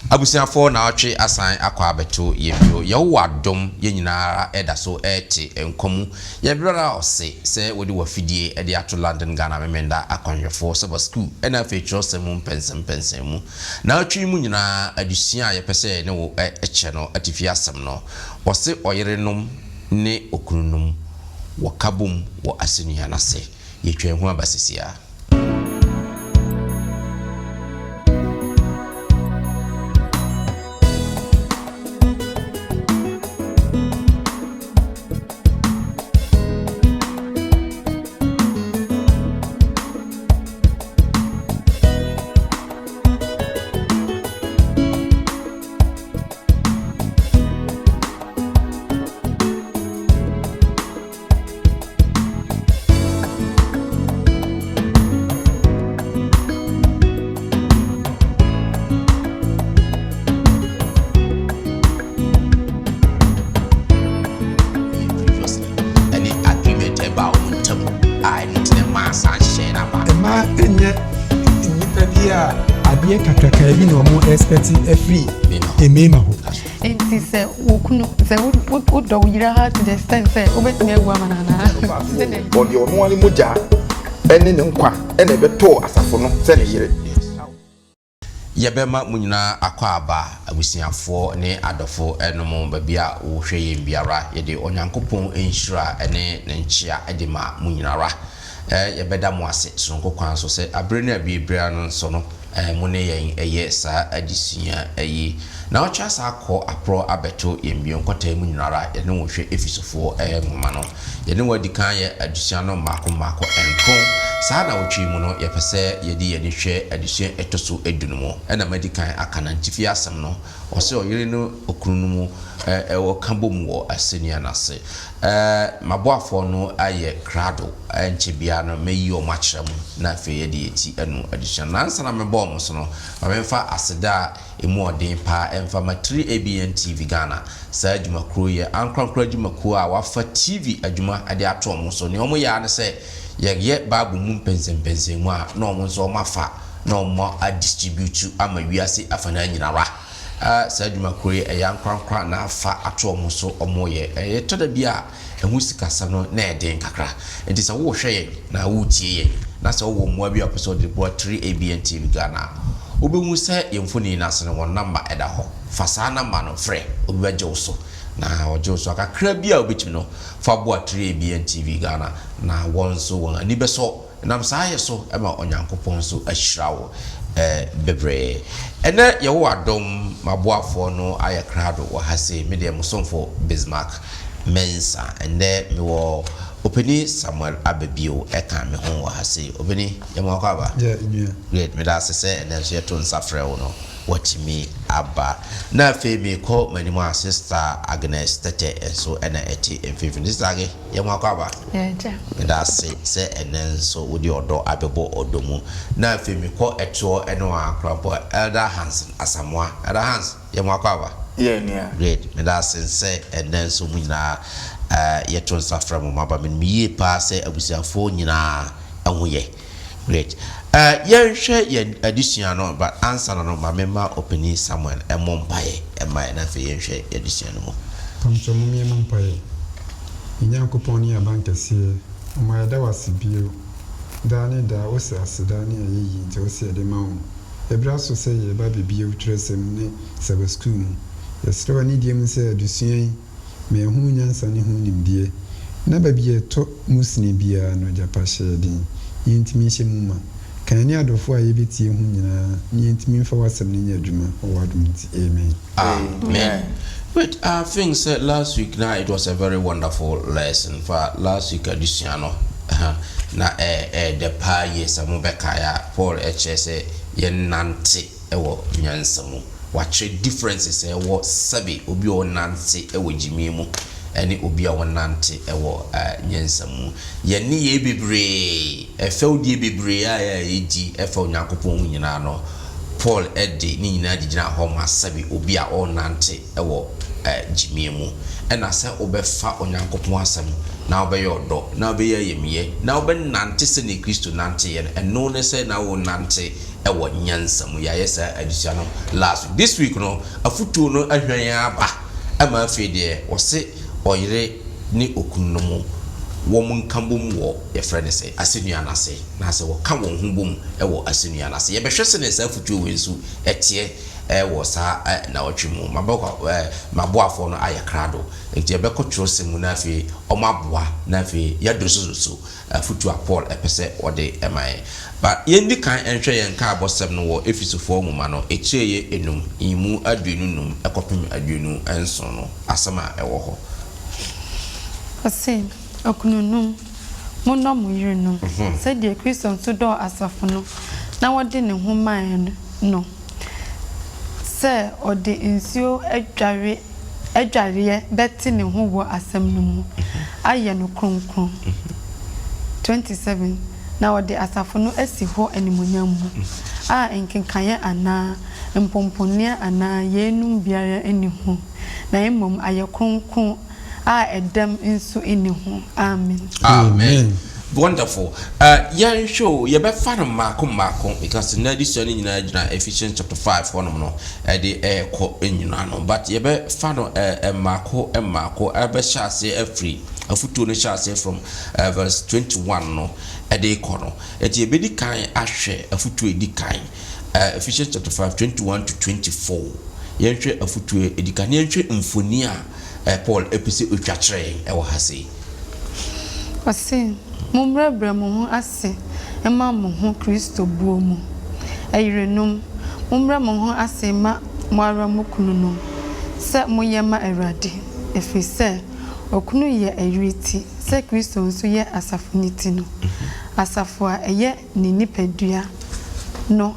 Abusuafoɔ naawɔtwe asan akɔ abɛto yɛn bio. Yehowa adom yɛn nyinaa ara da so te nkwa mu. Yɛn berɛ ara ɔse sɛ wode w'afidie de ato London Ghana Memenda akwanhwɛfoɔ saba sukuu ɛna afei twerɛsɛm mu mpɛnsɛmpɛnsɛn mu. Naawɔtwe yi mu nyinaa adesua a yɛpɛ sɛ yɛne wo kyɛ no atifi asɛm no ɔse ɔyerenom ne okununom wɔka bom wɔ asɛnnua no ase. Yɛtwa yɛn ho aba sesiaa. Previously, ɛne agreement ɛbaa wɔn ntam a ɛno nti na ɛmaa saa nhyehyɛeɛ no aba. Mmaa nyɛ nnipa bi a adeɛ kakrakaa bi na wɔn expect afiri mmarima hɔ. Enti sɛ wo kunu, sɛ wodɔ wo yere ara to the extent sɛ wobɛtumi awu ama no anaa? Ɔde ɔno ara ne mogya ne ne nkwa na ɛbɛtɔɔ asafo no sɛ ne yere. Yɛbɛma mo nyinaa akwaaba, abusuafoɔ ne adɔfo nom baabi a wohwɛ yɛn biara. Yɛde Onyankopɔn nhyira ne ne nkyea de ma mo nyinara. Yɛbɛda mo ase sononko kwan so sɛ abere ne abie biara no nso no, mo ne yɛn yɛ saa adesua yi. Naawɔtwe asa akɔ aporɔ abɛto yɛn bio nkɔtaa mu nyinara, yɛne wo hwɛ Efesofoɔ nwoma no. Yɛne wo adi kan ayɛ adesua no mmaako mmaako nkron. Saa naawɔtwe yi mu no, yɛpɛ sɛ yɛde yɛn ani hwɛ adesua a ɛtɔ so du no mu. Ɛna madi kan aka nantifi asɛm no, ɔse ɔyere ne okunu no mu wɔka bom wɔ asɛnnua no ase. M'aboafoɔ no ayɛ krado, ɛnkyɛ biara no mɛyi wɔn akyerɛ mo na afei yɛde yɛn ti anu adesua no. Na ansa na mebɔ wɔn so no, ma memfa aseda a ɛmu ɔden paa mfa ma 3ABN TV Ghana. Saa adwumakuo yi yɛ ankorankoro adwumakuo a wɔafa TV adwuma de ato wɔn so. Nea wɔyɛ ara ne sɛ yɛyɛ Bible mu mpɛnsɛmpɛnsɛnmu a na wɔn nso wɔafa na wɔadistribute ama wiase afanaa nyinara. Saa adwuma koro yi, ɛyɛ ankorankoro a na afa ato wɔn so wɔyɛ. Ɛtɔ da bi a, ɛho sikasɛm no na ɛyɛ den kakra. Enti sɛ worehwɛ yɛn na woretie yɛn, na sɛ wowɔ mmoa bi a wopɛ sɛ wode boa 3ABN TV Ghana a, wobɛhu sɛ yɛn mfoni no ase no, wɔn namba da hɔ. Fa saa namba no frɛ, obi bɛgye wo so. Na ɔgye wo so a, kakra bi a wobɛtumi no, fa boa 3ABN TV Ghana, na wɔn nso wɔn ani bɛsɔ. Nam saa yɛ so ma Onyankopɔn nso ahyira wo bebree. Ɛnɛ Yehowa dom m'aboafoɔ no ayɛ krado wɔ ha sei. Me deɛ mo somfo Bismarck Mensah. Ɛnnɛ mewɔ Opanin Samuel aba bio ɛka me ho wɔ ha sei. Opanin, yɛ mo akɔ aba? Yeah, nua. Great, meda ase sɛ ɛnnɛ nso yɛto nsa frɛ wo no watumi aba. Na afei mekɔ m'anim a Sister Agnes Tɛtɛ nso na ɛte mfimfini. Sister Age. Yɛ mo akwaaba. Agya. Meda ase sɛ ɛnnɛ nso wode ɔdɔ abɛbɔ ɔdɔ mu. Na afei mekɔ ɛtoɔ ɛne wɔn akora mpo Elder Hanson Asamoah. Elder Hans, yɛ mo akwaaba. Yɛ nua. Great. Meda ase sɛ ɛnnɛ nso mo nyinaa yɛto nsa frɛ mo moaba. Menim yie paa sɛ abusuafoɔ nyinaa ho yɛ. Great. Eh, yɛnhwɛ yɛn adesua no, but ansa na no, ma memma Ɔpanin Samuel mmɔ mpaeɛ mma yɛn, na afei yɛnhwɛ yɛn adesua no mu. Mpakyɛw mom yɛmmɔ mpaeɛ. Yɛn Nyankopɔn ne yɛn Abankɛseɛ, ɔma yɛda wo ase bio. Daa ne daa wose aseda ne ayɛyie nti ɛwɔ sɛ yɛde ma wo. Ɛberɛ aso sɛ yɛreba abɛbue wo twerɛsɛm ne Sabbath School mu. Yɛsrɛ wo anidie mu sɛ adesua yi Ma yɛhunu nyansa ne ho nimdeɛ, na baabi a ɛtɔ mu sene biara no, gyapa hyɛ yɛ den, na yɛntumi nhyɛ mu ma. Ka yɛne adɔfoɔ a yɛbɛtie ho nyinaa, na yɛntumi mfa w'asɛm no nyɛ adwuma, wɔ w'adom nti, amen. Amen Wait I think sɛ last week na it was a very wonderful lesson fa last week adesua no na ɛyɛ dɛ paa yie sɛ mo bɛkae a Paul kyerɛ sɛ yɛnnante wɔ nyansa mu. Wakyerɛ differences a ɛwɔ sɛbe obi a ɔnante wɔ gyimie mu ne obi a ɔnante wɔ nyansa mu. Yɛn nneyɛe bebree, ɛfɛwdie bebree a yɛdi fa Onyankopɔn ho nyinaa no, Paul de ne nyinaa gyinagyinaa hɔ ma sɛbe obi a ɔrenante wɔ gyimie mu. Ɛna sɛ wobɛfa Onyankopɔn asɛm na wobɛyɛ ɔdɔ na wobɛyɛ ayamyɛ na wobɛnante sɛdeɛ Kristo nanteeɛ no, ɛno ne sɛ na wonante. wɔ nyansa mu. Yɛayɛ saa adesua no last week. This week no, afotuo no ahwan aba ma afei deɛ wɔse ɔyere ne okunu no mo wɔn nka bom wɔ yɛfrɛ no sɛ asɛnnua no ase, anaasɛ wɔka wɔn ho bom wɔ asɛnnua no ase. Yɛbɛhwɛ sɛdeɛ saa afotuo wei nso teɛ wɔ saa nnawɔtwe mu. M'aboafoɔ no ayɛ krado, nti yɛbɛkɔ twerɛsɛm mu na afei wɔaboa na afei yɛadosodoso afotu a Paul pɛ sɛ ɔde ma yɛn. But yɛndi kan nhwɛ yɛn nkaebɔsɛm no wɔ Efesofoɔ nwoma no etire enum, nyimu 25 kɔpem 27 no asɛm a ɛwɔ hɔ. Ɔse, Okununom, monnɔ mo yerenom, sɛdeɛ Kristo nso dɔɔ asafo no na ɔde ne ho maeɛ no, sɛ ɔde nsuo adware adwareɛ bɛte ne ho wɔ asɛm no mu, ayɛ no kronkron. 27, Na ɔde asafo no asi hɔ animuonyam mu, a nkekaeɛ anaa mpomponeɛ anaa yeinom biara nni ho, na mmom ayɛ kronkron a ɛdɛm nso nni ho. Amen. Amen. Wonderful. Uh, yɛnhwɛ o, yɛbɛfa no mmaako mmaako because nnɛ adesua no nyinaa gyina Ephesians chapter 5 hɔnom no ɛde ɛrekɔ nyinaa no, but yɛbɛfa no uh, mmaako mmaako ɛbɛhyɛ aseɛ afiri afutuo no hyɛ aseɛ from uh, verse 21 no ɛde kɔ no. Ɛti yɛbɛdi kan ahwɛ afutuo ɛdi kan uh, Ephesians chapter 5 21 to 24. Yɛnhwɛ afutuo ɛdi kan, yɛnhwɛ mfoni a Paul pɛ sɛ otwa kyerɛ yɛn wɔ ha sei. Ɔse, Mommrɛbrɛ mo ho ase mma mo ho Kristo buo mu. Ɛyerenom, mommrɛ mo ho ase mma mo ara mo kununom, sɛ moyɛ ma Awurade, ɛfiri sɛ okunu yɛ ɛyere ti, sɛ Kristo nso yɛ asafo no ti no, asafo a ɛyɛ ne nipadua no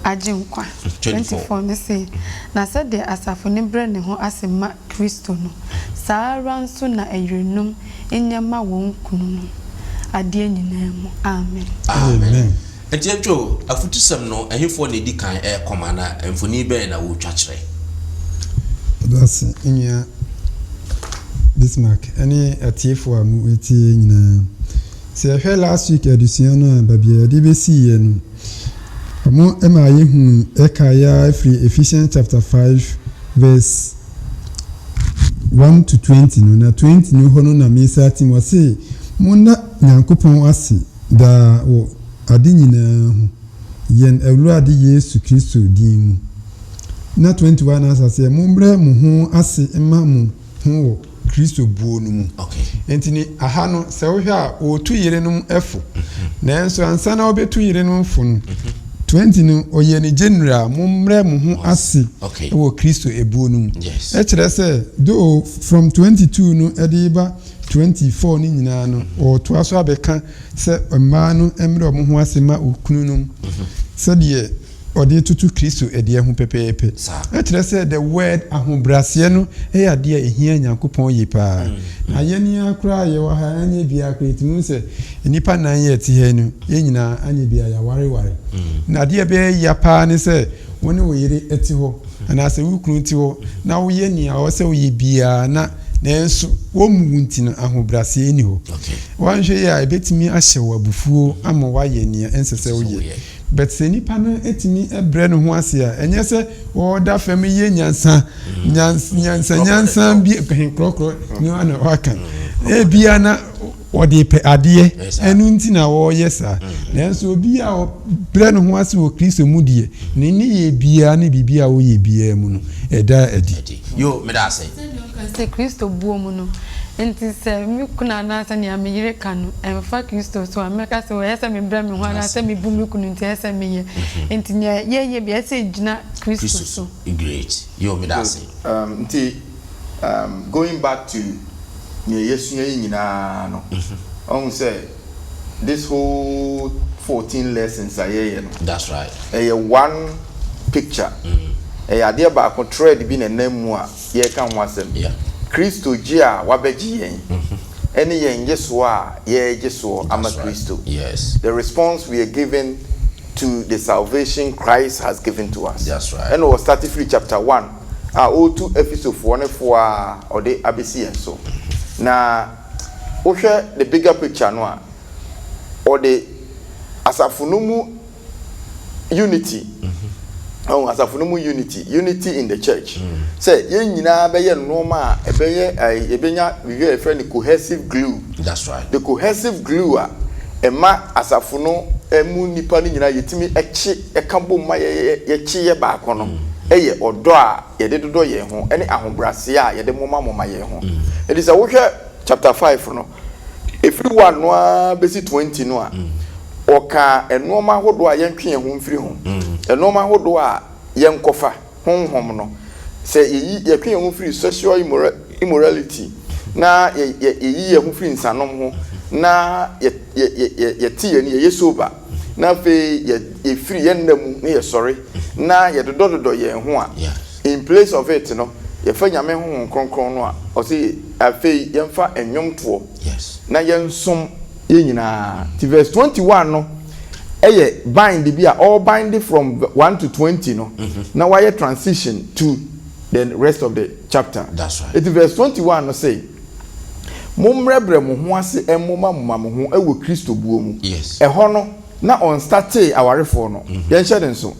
Agyenkwa. 24 no se, Na sɛdeɛ asafo no brɛ ne ho ase ma Kristo no, saa ara nso na ɛyerenom nyɛ ma wɔn kununom, adeɛ nyinaa mu. Amen. Amen. Enti yɛnhwɛ o, afutusɛm no, ɛhefoɔ na ɛdi kan rekɔm anaa mfoni bɛn na wɔretwa kyerɛ? Yɛda ase nua Bismarck ne atiefo a moretie nyinaa. Sɛ yɛhwɛ last week adesua no a, baabi a yɛde bɛsiiɛ no, wɔmaa yɛhuu ɛkaeɛ ara firi Ephesians chapter 5 verse 1 to 20 no, na 20 no hɔ no na mesa tim, ɔse, Monna Nyankopɔn ase daa wɔ ade nyinaa ho, yɛn Awurade Yesu Kristo din mu. Na 21 no asa sɛ, Mommrɛ mo ho ase mma mo ho wɔ Kristo buo no mu. Enti ne aha no, sɛ wohwɛ a, ɔretu yerenom fo. Nanso ansa na ɔbɛtu yerenom fo no, 20 no, ɔyɛ ne general, mommrɛ mo ho ase wɔ Kristo ebuo no mu. Ɛkyerɛ sɛ, though from 22 no ɛde ba 24 no nyinaa no, ɔretoa so abɛka sɛ mmaa no mmrɛ wɔn ho ase ma okununom sɛdeɛ ɔde retoto Kristo deɛ ho pɛpɛɛpɛ. Ɛkyerɛ sɛ the word ahobrɛaseɛ no yɛ adeɛ a ɛhia Nyankopɔn yie paa. Na yɛn ara koraa a yɛwɔ ha anyɛ biara koraa yɛtumi hu sɛ nnipa nan yi a ɛte ha yi no yɛn nyinaa anyɛ biara yɛawareware. Na adeɛ a ɛbɛyɛ ya paa ne sɛ wo ne wo yere te hɔ anaasɛ wo kunu te hɔ na woyɛ nea ɛwɔ sɛ woyɛ biara na nanso wɔmmu wo nti no ahobrɛaseɛ nni hɔ. Woanhwɛ yie a ɛbɛtumi ahyɛ wo abufuo ama woayɛ nea ɛnsɛ sɛ woyɛ. But sɛ nipa no tumi brɛ ne ho ase a, ɛnyɛ sɛ ɔda fam yɛ nyansa nyansa nyansa bi korɔkorɔ no ana waka. Ebia na ɔde pɛ adeɛ, ɛno nti na ɔreyɛ saa. Nanso obi a ɔbrɛ ne ho ase wɔ Kristo mu deɛ, ne nneyɛɛ biara ne biribi a ɔyɛ biara mu no, ɛda adi. Yo, meda ase. Sɛdeɛ ɔka sɛ Kristo buo mu no, enti sɛ me kunu anaasɛ nea me yere ka no ɛmfa Kristo so a, mɛka sɛ ɛyɛ sɛ mebrɛ me ho anaasɛ mebu me kunu nti ɛyɛ sɛ meyɛ. Enti nea yɛyɛ biara ɛsɛ sɛ ɛgyina Kristo so. Great. Yo, meda ase. Um, nti um, going back to nea yɛasua yi nyinaa no, ɔhu sɛ this whole 14 lessons a yɛyɛ no, That's right. ɛyɛ one picture. Ɛyɛ adeɛ baako, thread bi na ɛnam mu a yɛreka ho asɛm. Kristo gye a wabɛgye yɛn, ɛne yɛn nyesoɔ a yɛregye soɔ ama Kristo. The response we are giving to the salvation Christ has given to us. Ɛna ɔ start firi chapter 1 a ɔretu Efesofoɔ no fo a ɔde abɛsi yɛn so. Na wohwɛ the bigger picture no a, ɔde asafo no mu. Unity, ɔho, asafo no mu unity, unity in the church. Sɛ yɛn nyinaa bɛyɛ nnoɔma a ɛbɛyɛ ɛɛ yɛbɛnya biribi a yɛfrɛ no cohesive glue. That's right. The cohesive glue a ɛma asafo no mu nnipa no nyinaa yɛtumi kye ɛka bom ma yɛyɛ yɛkye yɛ baako no yɛ ɔdɔ a yɛde dodɔ yɛn ho ne ahobrɛaseɛ a yɛde momamoma yɛn ho. Enti sɛ wohwɛ chapter 5 no, ɛfiri 1 no ara bɛsi 20 no a, ɔkaa nnoɔma ahodoɔ a yɛntwe yɛn ho mfiri ho, nnoɔma ahodoɔ a yɛnkɔfa, honhom no, sɛ yɛyi, yɛtwe yɛn ho firi sexual immorality, na yɛ, yɛ, yɛyi yɛn ho firi nsanom ho, na yɛ, yɛ, yɛ, yɛ, yɛte yɛn ani, yɛyɛ sober, na afei yɛ, yɛfiri yɛn nna mu na yɛsɔre, na yɛdodɔdodɔ yɛn ho a, in place of it no, yɛfa Nyame Honhom Kronkron no a, ɔse afei yɛmfa nnwomtoɔ na yɛnsom yɛn nyinaa. Nti verse 21 no yɛ bind bi a ɔrebind from 1 to 20 no na wayɛ transition to the rest of the chapter. That's right. Nti verse 21 no se, Mommrɛbrɛ mo ho ase mmomamoma mo ho wɔ Kristo buo mu. Yes. Ɛhɔ no na ɔnstartee awarefoɔ no. Yɛnhyɛ no nso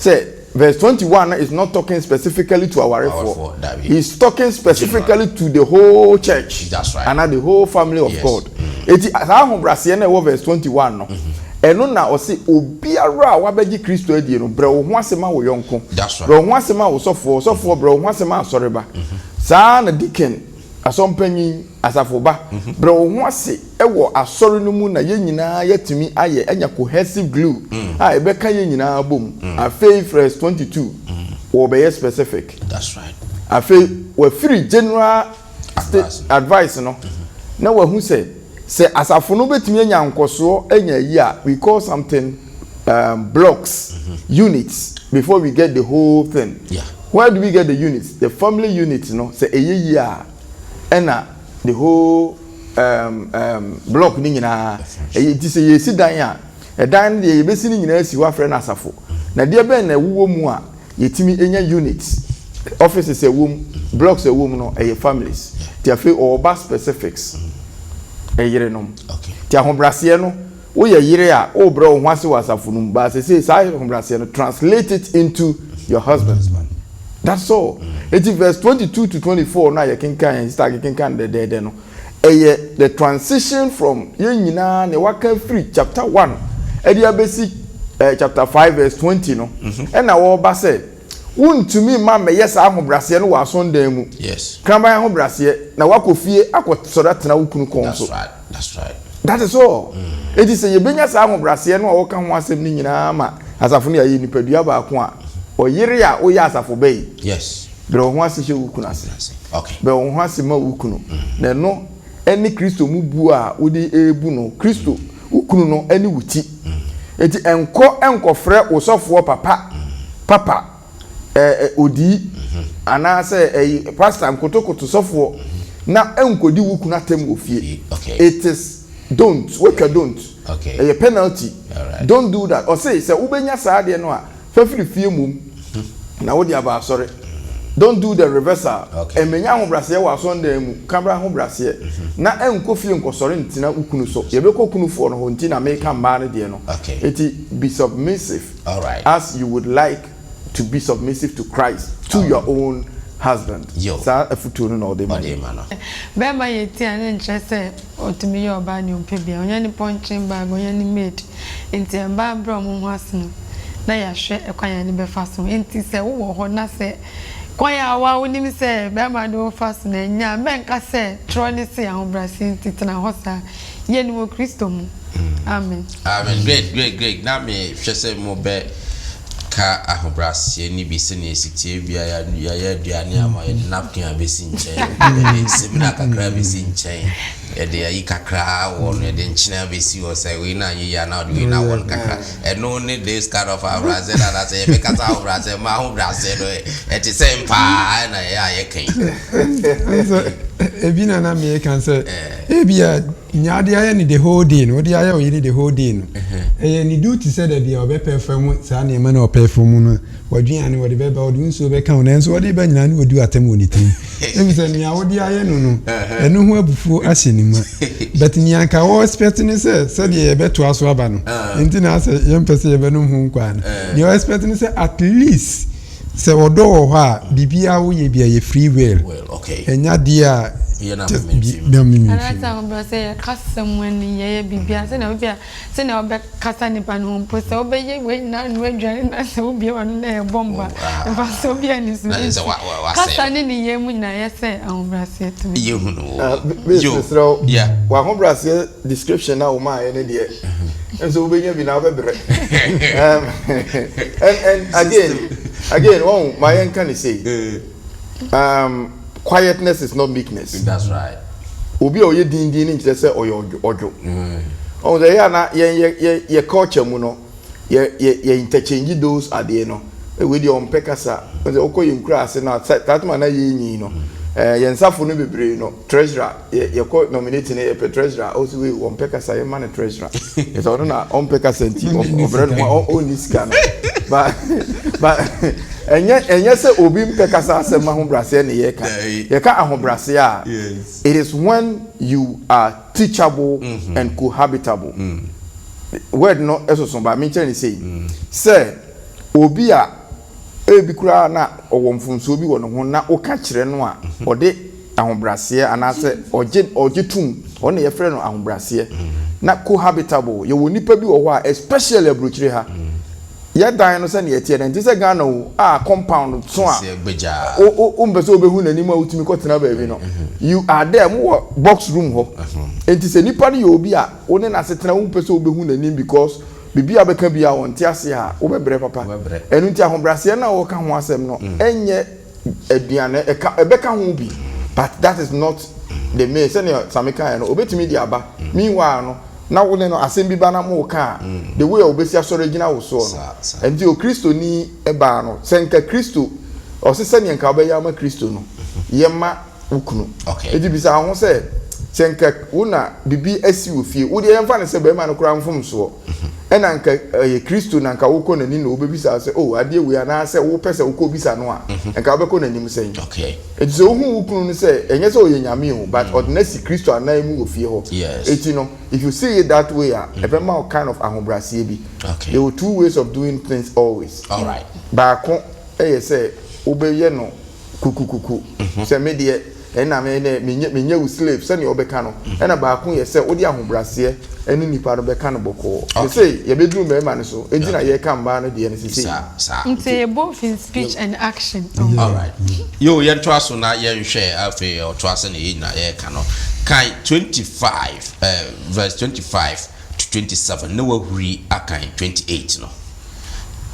sɛ Verse 21 no is not talking specifically to awarefoɔ. Awarefoɔ, dabi. He is talking specifically to the whole church. That's right. Anaa the whole family of Yes. God. Eti saa ahobrɛaseɛ no a ɛwɔ verse 21 no, ɛno na ɔse obiara a wabɛgye Kristo adie no, brɛ wo ho ase ma wo yɔnko. That's right. Brɛ wo ho ase ma wo sɔfoɔ, ɔsɔfoɔ brɛ wo ho ase ma asɔreba. Saa ara na deacon, asɔmpanyin, asafo ba, brɛ wo ho ase wɔ asɔre no mu na yɛn nyinaa yɛatumi ayɛ anya cohesive glue a ɛbɛka yɛn nyinaa abom. Afei verse 22, wɔbɛyɛ specific. That's right. Afei wafiri general Advice. advice no na wahu sɛ sɛ asafo no bɛtumi anya nkɔsoɔ anya ayi a, we call something blocks, units before we get the whole thing. Where do we get the units? The family unit no sɛ ɛyɛ yie a ɛna the whole um, um, block no nyinaa ɛyɛ. Nti sɛ yɛsi dan a, ɛdan no deɛ yɛbɛsi no nyinaa si hɔ afrɛ no asafo. Na deɛ bɛn na ɛwowɔ mu a yɛtumi nya units, offices ɛwɔ mu, blocks ɛwɔ mu no, ɛyɛ families. Nti afei ɔɔba specifics, ɛyerenom. Nti ahobraseɛ no, woyɛ yere a wobrɛ wo ho ase wɔ asafo no mu, but sesei saa ahobraseɛ no, translate it into your husband. That's all. Eti verse 22 to 24 no a yɛkenkan, yɛn sister akekenkan dɛdɛɛdɛ no, ɛyɛ the transition from yɛn nyinaa nea waka firi chapter 1 ɛde abɛsi chapter 5 verse 20 no, ɛna wɔreba sɛ wontumi mma mmɛyɛ saa ahobraseɛ no wɔ asɔndan mu. Kraman ahobraseɛ na wakɔ fie akɔsɔre atena wo kunu kɔn so. That's right. That's right. That is all. Eti sɛ yɛbɛnya saa ahobraseɛ no a wɔka ho asɛm no nyinaa ma asafo no yɛayɛ nipadua baako a, ɔyere a woyɛ asafo ba yi, brɛ wo ho ase hyɛ wo kunu ase. Brɛ wo ho ase ma wo kunu. Na ɛno ne Kristo mu buo a wode rebu no. Kristo, wo kunu no ne wo ti. Eti nkɔ nkɔfrɛ wo sɔfoɔ papa, papa, ɛɛ odii, anaasɛ ɛyi pastor nkotokoto sɔfoɔ na nkɔdi wo kunu atɛm wɔ fie. It is don't, woatwa don't. Ɛyɛ penalty. Don't do that. Ɔse sɛ wobɛnya saa adeɛ no a, fa firi fie mmom na wode aba asɔre. Don't do the reversal. Mmenya ahobraseɛ wɔ asɔndan mu, ka bra ahobraseɛ na nkɔ fie nkɔsɔre ntena wo kunu so. Yɛbɛkɔ kunufoɔ no hɔ nti na meka mmaa no deɛ no. Enti be submissive as you would like to be submissive to Christ to your own husband. Saa afutuo no na ɔde ma yɛn. Bɛɛma yɛ ti a ne nkyerɛ sɛ ɔtumi yɛ ɔbaa nea ɔpɛ biara, ɔnyɛ ne pɔnkyen bag, ɔnyɛ ne maid. Enti mmaa brɛ wɔn ho ase no, na yɛahwɛ ɛkwan a yɛde bɛfa so. Enti sɛ wowɔ hɔ na sɛ kwan a wo ara wonim sɛ barima de wo fa so no ɛnyɛ a, mɛnka sɛ torɔ ne se ahobrɛaseɛ nti tena hɔ saa. Yɛ no wɔ Kristo mu. Amen. Amen. Great, great, great. Na me hwɛ sɛ mo bɛ ka ahobrɛaseɛ no bi sɛnea ɛsi teɛ bia yɛayɛ aduane ama yɛde napkin abɛsi nkyɛn, yɛde samina kakra abɛsi nkyɛn. Yɛde ayi kakra wɔ no, yɛde nkyene abɛsi hɔ sɛ wei na anyɛ yie a na wode wei na awɔ no kakra. Ɛno ne this kind of ahobrɛaseɛ no anaasɛ yɛbɛka sɛ ahobrɛaseɛ ma ahobrɛaseɛ no ɛte sɛn paa na ɛyɛ a yɛka yi. Ebi na na meka sɛ ebia nea ade ayɛ no the whole day no, wode ayɛ wo yere the whole day no, ɛyɛ ne duty sɛ da bia ɔbɛpɛfɛm saa nneɛma no a ɔpɛfɛm no, waduane wɔde bɛba, ɔde wo nsuo bɛka wo, nanso ɔde ba nyinaa ne wadi w'atɛm wɔ ne tirim. Efisɛ nea wode ayɛ no no, ɛno ho abufuo ahyɛ ne mu. But nea anka wɔ expect ne sɛ sɛdeɛ yɛbɛtoa so aba no, nti na asɛ yɛmpɛ sɛ yɛbɛnom ho nkwaa no. Nea ɔ expect ne sɛ at least Sɛ ɔdɔ wɔ hɔ a, biribiara woyɛ bi a ɛyɛ free will. Ɛnyɛ adeɛ a just bi na me me Anaasɛ ahobrɛase yɛ kasa mu nneyɛeɛ biribiara sɛnea wobia sɛnea wobɛkasa nipa no ho mpo sɛ wobɛyɛ wei nyinaa noa aduane na sɛ wobue w'ano na ɛyɛ bɔmb a mfasoɔ biara nni so nti kasa ne nneyɛeɛ mu nyinaa yɛ sɛ ahobrɛaseɛ tumi. Base mesrɛ wo w'ahobrɛaseɛ description na womaayɛ no deɛ nso wobɛnya bi na wobɛbrɛ and and again again wɔn ma yɛnka ne sei um, quietness is not meekness. That's right. Obi a ɔyɛ dindin ne nkyerɛ sɛ ɔyɛ ɔdwo. Ɔn sɛ yɛ ana yɛn yɛ yɛ yɛ culture mu no yɛ yɛ yɛ interchange those adeɛ no. Wei deɛ ɔmpɛ kasa. Ɔn sɛ wokɔ yɛn nkura ase no a saa tuma na yɛ nyi no ɛɛ yɛn nsafo no bebree no treasurer yɛ yɛkɔ nominate no yɛpɛ treasurer ɔsi wei ɔmpɛ kasa yɛ ma no treasurer. Ɛsɛ ɔno na ɔmpɛ kasa nti ɔbrɛ no ho ɔnni sika no. But but ɛnyɛ ɛnyɛ sɛ obi mpɛ kasa asɛm ahobrɛaseɛ na yɛka. Yɛka ahobrɛaseɛ a it is when you are teachable and cohabitable. Word no soso but menkyerɛ no sei sɛ obi a ebi koraa na ɔwɔ mfomsoɔ bi wɔ ne ho na woka kyerɛ no a ɔde ahobrɛaseɛ anaasɛ ɔgye ɔgye tom ɔno na yɛfrɛ no ahobrɛaseɛ na cohabitable yɛwɔ nipa bi wɔ hɔ a especially aburokyire ha yɛ dan no sɛnea ɛteɛ no ɛnte sɛ Ghana o a compound so a wo wo wompɛ sɛ wobɛhu n'anim a wotumi kɔtena baabi no you are there mowɔ box room hɔ enti sɛ nipa no yɛ obi a wo ne no asetena wompɛ sɛ wobɛhu n'anim because biribi a wobɛka biara ɔnte aseɛ a wobɛbrɛ papa ɛno nti ahobrɛaseɛ no a wɔka ho asɛm no ɛnyɛ aduane ɛka ɛbɛka ho bi but that is not the main sɛnea Sami kaeɛ no obetumi de aba meanwhile no na wo ne no asɛm bi ba na mo ka a the way a obesi asɔre agyina wo soɔ no ɛnti okristoni baa no sɛ nka Kristo ɔse sɛnea nka wobɛyɛ ama Kristo no yɛ ma wo kunu eti bisa wo ho sɛ sɛ nka wo na bibi asi wɔ fie wo deɛ yɛmfa no sɛ bɛrima no koraa mfomsoɔ ɛna nka ɛyɛ Kristo na nka wokɔ n'anim na wobɛbisa sɛ oh adeɛ wei anaasɛ wopɛ sɛ wokɔ bisa no a nka wobɛkɔ n'anim sɛn eti sɛ wohu wo kunu no sɛ ɛnyɛ sɛ ɔyɛ nyame o but ɔde no asi Kristo anan mu wɔ fie hɔ eti no if you see it that way a ɛbɛma wo kind of ahobraseɛ bi there were two ways of doing things always baako ɛyɛ sɛ wobɛyɛ no kukukuku sɛ me deɛ ɛna me ne menyɛ menyɛ wo slave sɛnea ɔbɛka no ɛna baako yɛ sɛ wode ahobraseɛ ɛne nipa no bɛka no bɔkɔɔ sese yɛbɛduru mmarima no so enti na yɛka mmaa no deɛ no sese. Nti ɛyɛ both in speech and action. Alright. Yo, yɛntoa so na yɛnhwɛ afei ɔtoa sɛnea yɛn nyinaa yɛreka no. Kan 25, eh, verse 25 to 27 na wahuri akan 28 no.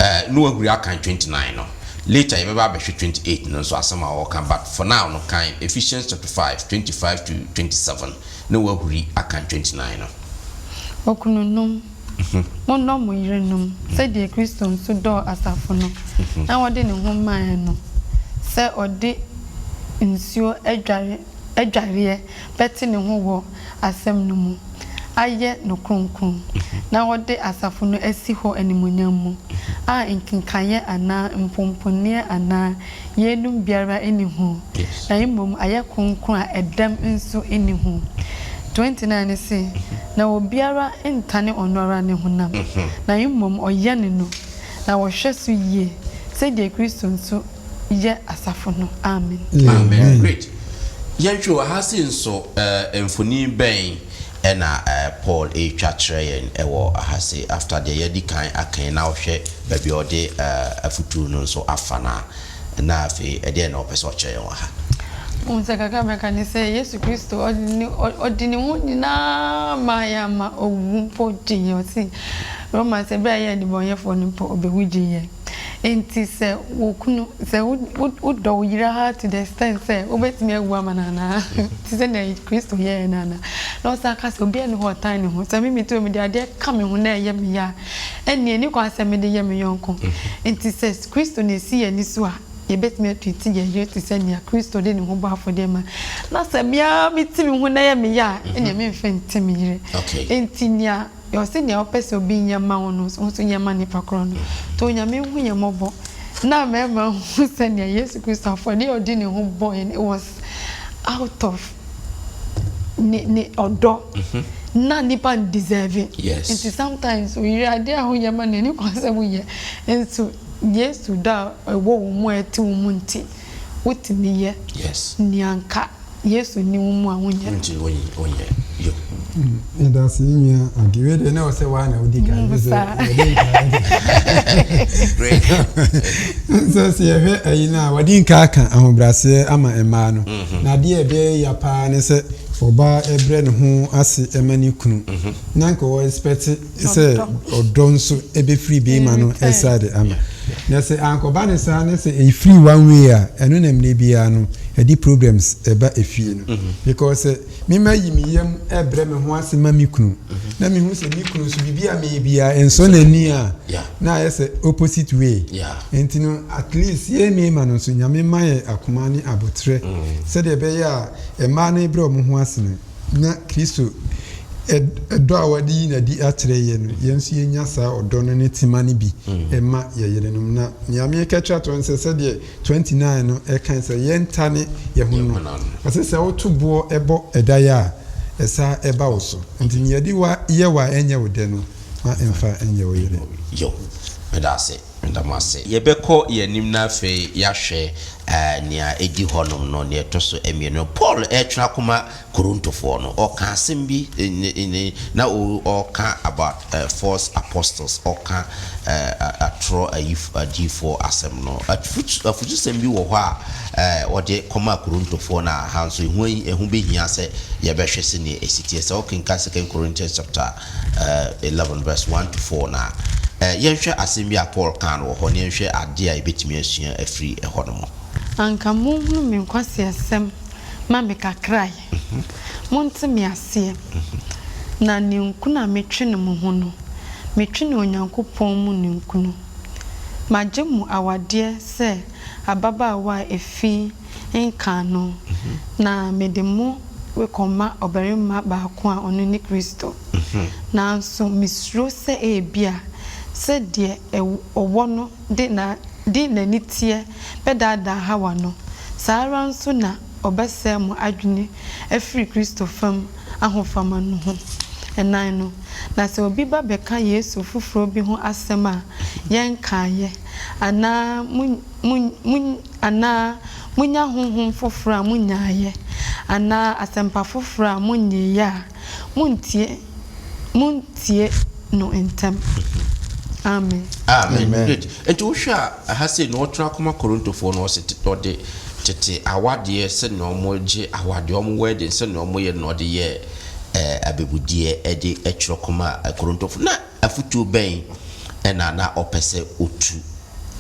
Eh, na wahuri akan 29 no. Later yɛbɛba abɛhwɛ 28 no nso asɛm a ɔreka but for now no kan Ephesians chapter 5, 25 to 27 na wahuri akan 29 no. Okununom, monnɔ mo yerenom sɛdeɛ Kristo nso dɔɔ asafo no na ɔde ne ho maeɛ no, sɛ ɔde nsuo adware adwareɛ bɛte ne ho wɔ asɛm no mu, ayɛ no kronkron, na ɔde asafo no asi hɔ animuonyam mu, a nkekaeɛ anaa mpomponeɛ anaa yeinom biara nni ho, na mmom ayɛ kronkron a ɛdɛm nso nni ho. 29 no se, Na obiara ntane ɔno ara ne honam, na mmom ɔyɛne no, na ɔhwɛ so yie, sɛdeɛ Kristo nso yɛ asafo no. Amen. Amen. Great. Yɛnhwɛ o, ha sei nso eh, mfoni bɛn na eh, Paul retwa kyerɛ yɛn wɔ ha sei after deɛ yɛadi kan aka yi na wohwɛ baabi a ɔde eh, afutuo no nso afa no a, na afei ɛdeɛn na ɔpɛ sɛ ɔkyerɛ yɛn wɔ ha? Wohu sɛ kakra a mɛka ne sɛ Yesu Kristo ɔde ne ɔde ne ho nyinaa maa yɛn ama owu mpo gyee yɛn. Ɔse Romans sɛ berɛ a yɛyɛ nnebɔneyɛfoɔ no mpo ɔbɛwu gyee yɛn. Enti sɛ wo kunu, sɛ wo wo wodɔ wo yere ara to the extent sɛ wobɛtumi awu ama no anaa? Te sɛ nea Kristo yɛeɛ no anaa? Na ɔsan ka sɛ, Obiara nni hɔ a ɔtan ne ho. Sɛ me mete hɔ mede adeɛ ka me ho na ɛyɛ me ya a, ɛnneɛ ɛnni kwan sɛ mede yɛ me yɔnko. Enti sɛ Kristo na ɛsi yɛn ani so a, yɛbɛtumi atreati yɛn yere te sɛ nea Kristo de ne ho bɔ afɔdeɛ ma. Na sɛ me ara mete me ho na ɛyɛ me ya a, ɛnneɛ memfa nte me yere. Enti nea ɔse nea wopɛ sɛ obi nyɛ ma wo no, wo nso yɛ ma nipa korɔ no. Nti Onyame nhu yɛn mmɔbɔ na mmarima nhu sɛnea Yesu Kristo afɔdeɛ a ɔde ne ho bɔeɛ no, it was out of ne ne ɔdɔ na nipa ndeserve. Nti sometimes wo yere adeɛ a woyɛ ma no ɛni kwan sɛ woyɛ nso Yesu dɔ a ɛwɔ wo mu a ɛte wo mu nti wotumi yɛ nea anka Yesu nni wo mu a wonyɛ no. Nti wonyɛ yo. Yɛda ase yɛn nua Ade. Wei deɛ na ɛwɔ sɛ waa na wodi kan ɛfiri sɛ wɔde nka Great. Sɛ sɛ yɛhwɛ ayi no a wɔde nka aka ahobrɛaseɛ ama mmaa no. Na adeɛ a ɛbɛyɛ ya paa ne sɛ ɔbaa brɛ ne ho ase ma ne kunu na nka ɔ expect sɛ ɔdɔ nso ɛbɛfiri beema no side ama. Na sɛ ankɔba no saa na sɛ ɛfiri one way a, ɛno na mmerɛ biara no ɛde problems ɛba efie no. Because sɛ me mayi me yam ɛbrɛ me ho ase ma me kunu na mehu sɛ me kunu nso biribi a meyɛ biara ɛnsɔ n'ani a, na ayɛ sɛ opposite way. Nti no at least yɛn mmarima no nso Nyame mma yɛn akoma ne aboterɛ sɛdeɛ ɛbɛyɛ a mmaa no rebrɛ wɔn ho ase no, na Kristo dɔ a ɔde yi no adi akyerɛ yɛn no, yɛn nso yɛnya saa ɔdɔ no ne tema no bi ma yɛn yerenom. Na nea mereka twa toɔ ne sɛ, sɛdeɛ 29 no ka sɛ yɛntane yɛn ho no, ɔse sɛ woto boɔ bɔ ɛdaeɛ a, ɛsan ba wo so. Nti nea yɛde yɛ wo a ɛnyɛ wo dɛ no, ma ɛmfa nyɛ wo yere. Yoh. Meda ase. Meda mo ase. Yɛbɛkɔ yɛn anim na afei yɛahwɛ nea edi hɔnom no, nea ɛtɔ so mmienu no. Paul retwerɛ akɔma Korintofoɔ no, ɔka asɛm bi, na ɔreka about false apostles, ɔreka atorɔ adiyifoɔ asɛm no. Afutusɛm bi wɔ hɔ a ɔde kɔmaa Korintofoɔ no a ha nso ɛho bɛhia sɛ yɛbɛhwɛ sɛdeɛ ɛsi teɛ. Sɛ wokenkan Second Corinthians chapter 11 verse 1 to 4 no a, yɛnhwɛ asɛm bi a Paul kaa no wɔ hɔ na yɛnhwɛ adeɛ a yɛbɛtumi asua afiri ɛhɔ no mu. Anka monhunu me nkwaseasɛm ma me kakra ɛ, monte me aseɛ, na ninkunu a metwe no mo ho no, metwe no Onyankopɔn mu ninkunu. Magye mo awadeɛ sɛ ababaawa a efi nka ano, na mede mo rekɔma ɔbarima baako a ɔno ne Kristo. Nanso mesuro sɛ ebia sɛdeɛ ɔwɔ no de de n'aniteɛ bɛdaadaa Hawa no, saa ara nso na ɔbɛsɛe mo adwene afiri Kristo fam ahofama no ho. Ɛnan no, na sɛ obi ba bɛka Yesu foforɔ bi ho asɛm a yɛnkaeɛ, anaa mo, mo, mo, anaa monya honhom foforɔ a monnyaeɛ, anaa asɛmpa foforɔ a monnyeeɛ a, monntie, monntie no ntɛm. Amen. Amen. Great. Nti wohwɛ a, ɛha sei no ɔtwerɛ akɔma Korintofoɔ no, ɔse ɔde tete awadeɛ sɛnea wɔgye awadeɛ, wɔn wedding sɛnea wɔyɛ no na ɔde yɛɛ eh, abɛbudeɛ de twerɛ kɔma Korintofoɔ. Na afotuo bɛn na na ɔpɛ sɛ ɔtu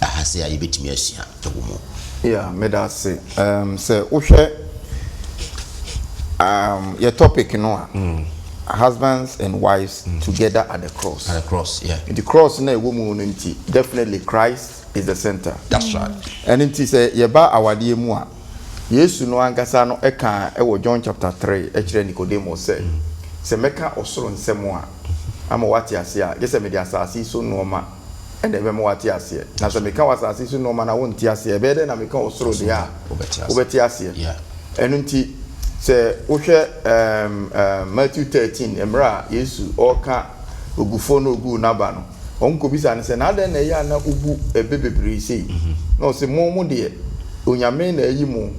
aha sei a yɛbɛtumi asua wɔ mu? Yeah, meda ase. Um, sɛ wohwɛ um, yɛ topic no a, mm. husbands and wives mm. together at the cross. At the cross, yeah. The cross na ɛwɔ mu no nti, definitely Christ is the center. That's right. Ɛno nti sɛ yɛba awadeɛ mu a, Yesu no ankasa no ɛka ɛwɔ John chapter 3 ɛkyerɛ Nicodemus sɛ, mm. sɛ mɛka ɔsoro nsɛm a, ama wate ase a, gye sɛ mede asase yi so nnoɔma na ɛbɛma woate aseɛ. Na sɛ meka wɔ asase yi so nnoɔma na wonte aseɛ, ɛbɛyɛ dɛn na meka ɔsoro deɛ a wobɛte aseɛ? Ɛno nti, sɛ wohwɛ um, um, Matthew 13, mmerɛ a Yesu ɔreka ogufoɔ no oguu n'aba no, wɔn kɔbisa no sɛ, na adɛn na ɛyɛ a na wobu ɛbɛ bebree sei? Mhm. Na ɔse, mo mo deɛ, Onyame na ayi mo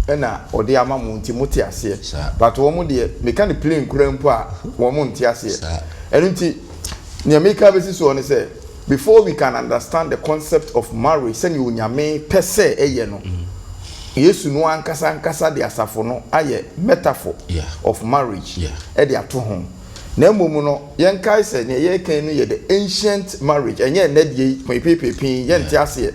ɛna ɔde ama mo nti mote aseɛ. But wɔn deɛ, meka no plain koraa mpo a, wɔn nte aseɛ. Ɛno nti, nea meka bɛsi soɔ ne sɛ, before we can understand the concept of marriage sɛnea Onyame pɛ sɛ ɛyɛ no, Yesu no ankasa ankasa de asafo no ayɛ metaphor of marriage de ato ho. Na mmom no, yɛnkae sɛ nea yɛreka yi no yɛ the ancient marriage, ɛnyɛ ɛnnɛ deɛ yi peepeepee yɛnte aseɛ.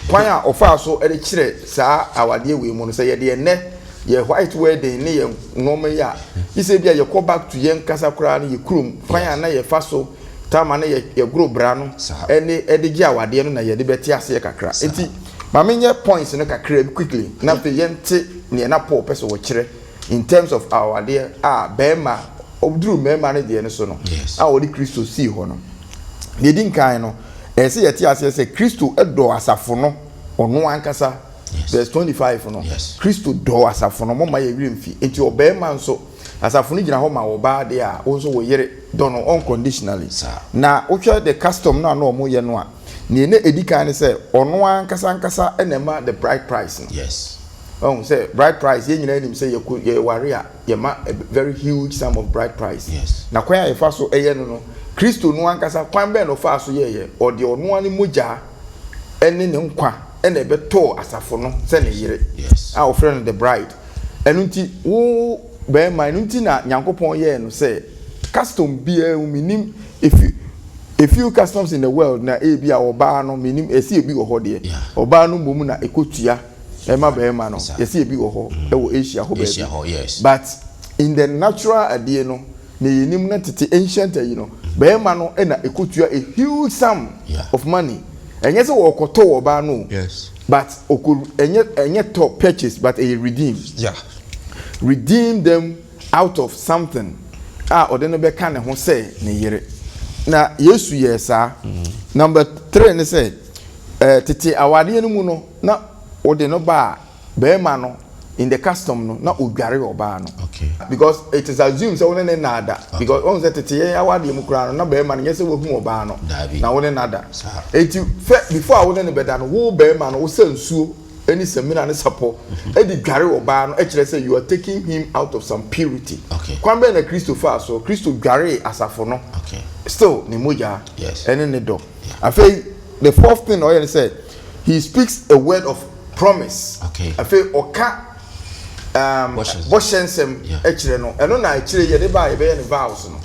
Kwan a ɔfaa so de kyerɛ saa awadeɛ wei mu no, sɛ yɛde ɛnnɛ yɛ white wedding ne yɛn nneɛma yi a, gye sɛ ebia yɛkɔ back to yɛn kasa koraa no yɛ kurom kwan a na yɛfa so tama no yɛ yɛgoro bra no ɛne ɛde gye awadeɛ no na yɛde bɛte aseɛ kakra. Nti. Ma menyɛ points no kakra bi quickly na afei yɛnte nea na Paul pɛ sɛ ɔkyerɛ in terms of awadeɛ a barima, ɔduru mmarima no deɛ no so no, a ɔde Kristo sii hɔ no. Deɛ ɛdi nkan no, ɛyɛ sɛ yɛte aseɛ sɛ Kristo dɔɔ asafo no ɔno ankasa. Verse 25 no, Kristo dɔɔ asafo no, momma yɛn werɛ mfi. Enti ɔbarima nso, asafo no gyina hɔ ma ɔbaa deɛ a, wo nso wo yere dɔ no unconditionally. Na wohwɛ the custom no a na wɔyɛ no a, nea na ɛdi kan ne sɛ ɔno ankasa ankasa na ɛma the bride price no. Wahu sɛ bride price, yɛn nyinaa nim sɛ yɛkɔ yɛware a, yɛma a very huge sum of bride price. Na kwan a yɛfa so yɛ no no, Kristo no ankasa kwan bɛn na ɔfaa so yɛeɛ? Ɔde ɔno ara ne mogya ne ne nkwa na ɛbɛtɔɔ asafo no sɛ ne yere a wɔfrɛ no the bride. Ɛno nti wo barima, ɛno nti na Nyankopɔn yɛɛ no sɛ custom biara mu, menim if a few customs in the world na ebi a ɔbaa no, menim ɛsi ebi wɔ hɔ deɛ, ɔbaa no mmom na ɛkɔtua ɛma barima no, yɛsi ebi wɔ hɔ ɛwɔ Asia hɔ baabi, but in the natural adeɛ no, Nea yɛnim no tete ancient ayi no, barima no na ɛkɔtua a huge sum of money. Ɛnyɛ sɛ wɔkɔtɔ wɔ ɔbaa no o, but ɔkɔ, ɛnyɛ, ɛnyɛ tɔ, purchase, but ɛyɛ redeem. Redeem them out of something a ɔde no bɛka ne ho sɛ ne yere. Na Yesu yɛɛ saa. Number three ne sɛ, eh, tete awadeɛ no mu no, na wode no ba a, Barima no in the custom no na odware ɔbaa no because it is assumed sɛ wo ne ne nna ada because wɔn sɛ tete yɛn awadeɛ mu koraa no na barima no nyɛ sɛ wahu ɔbaa no na wo ne no ada eti fɛ before a wo ne no bɛda no wo barima no wosɛ nsuo ne samina ne sapɔ ɛde dware ɔbaa no ɛkyerɛ sɛ you are taking him out of some purity. Kwan bɛn na Kristo faa so? Kristo dwaree asafo no still ne mogya ɛne ne dɔ. Afei the fourth thing ɔyɛ ne sɛ he speaks a word of promise. Okay. Afei ɔka um, bɔhyɛ nsɛm kyerɛ no. Ɛno na akyire yɛde ba a yɛbɛyɛ no vows no.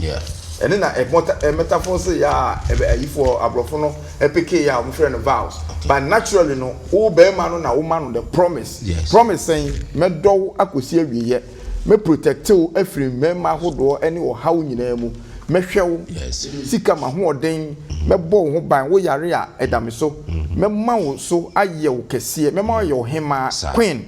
Ɛno na ɛ metaphor sɛ yɛ a ɛbɛ ayifoɔ aborɔfo no ɛpeke yɛ a wɔfrɛ no vows. But naturally no, wo bɛrima no na woma no the promise. Promise sɛn? Mɛdɔ wo akɔsi awieɛ. Mɛ protect wo afiri mmarima ahodoɔ ne ɔhaw nyinaa mu. Mɛhwɛ wo, sika, m'ahoɔden, mɛbɔ wo ho ban, wo yare a, ɛda me so. Mɛma wo so ayɛ wo kɛseɛ, mɛma woayɛ ɔhemmaa, queen.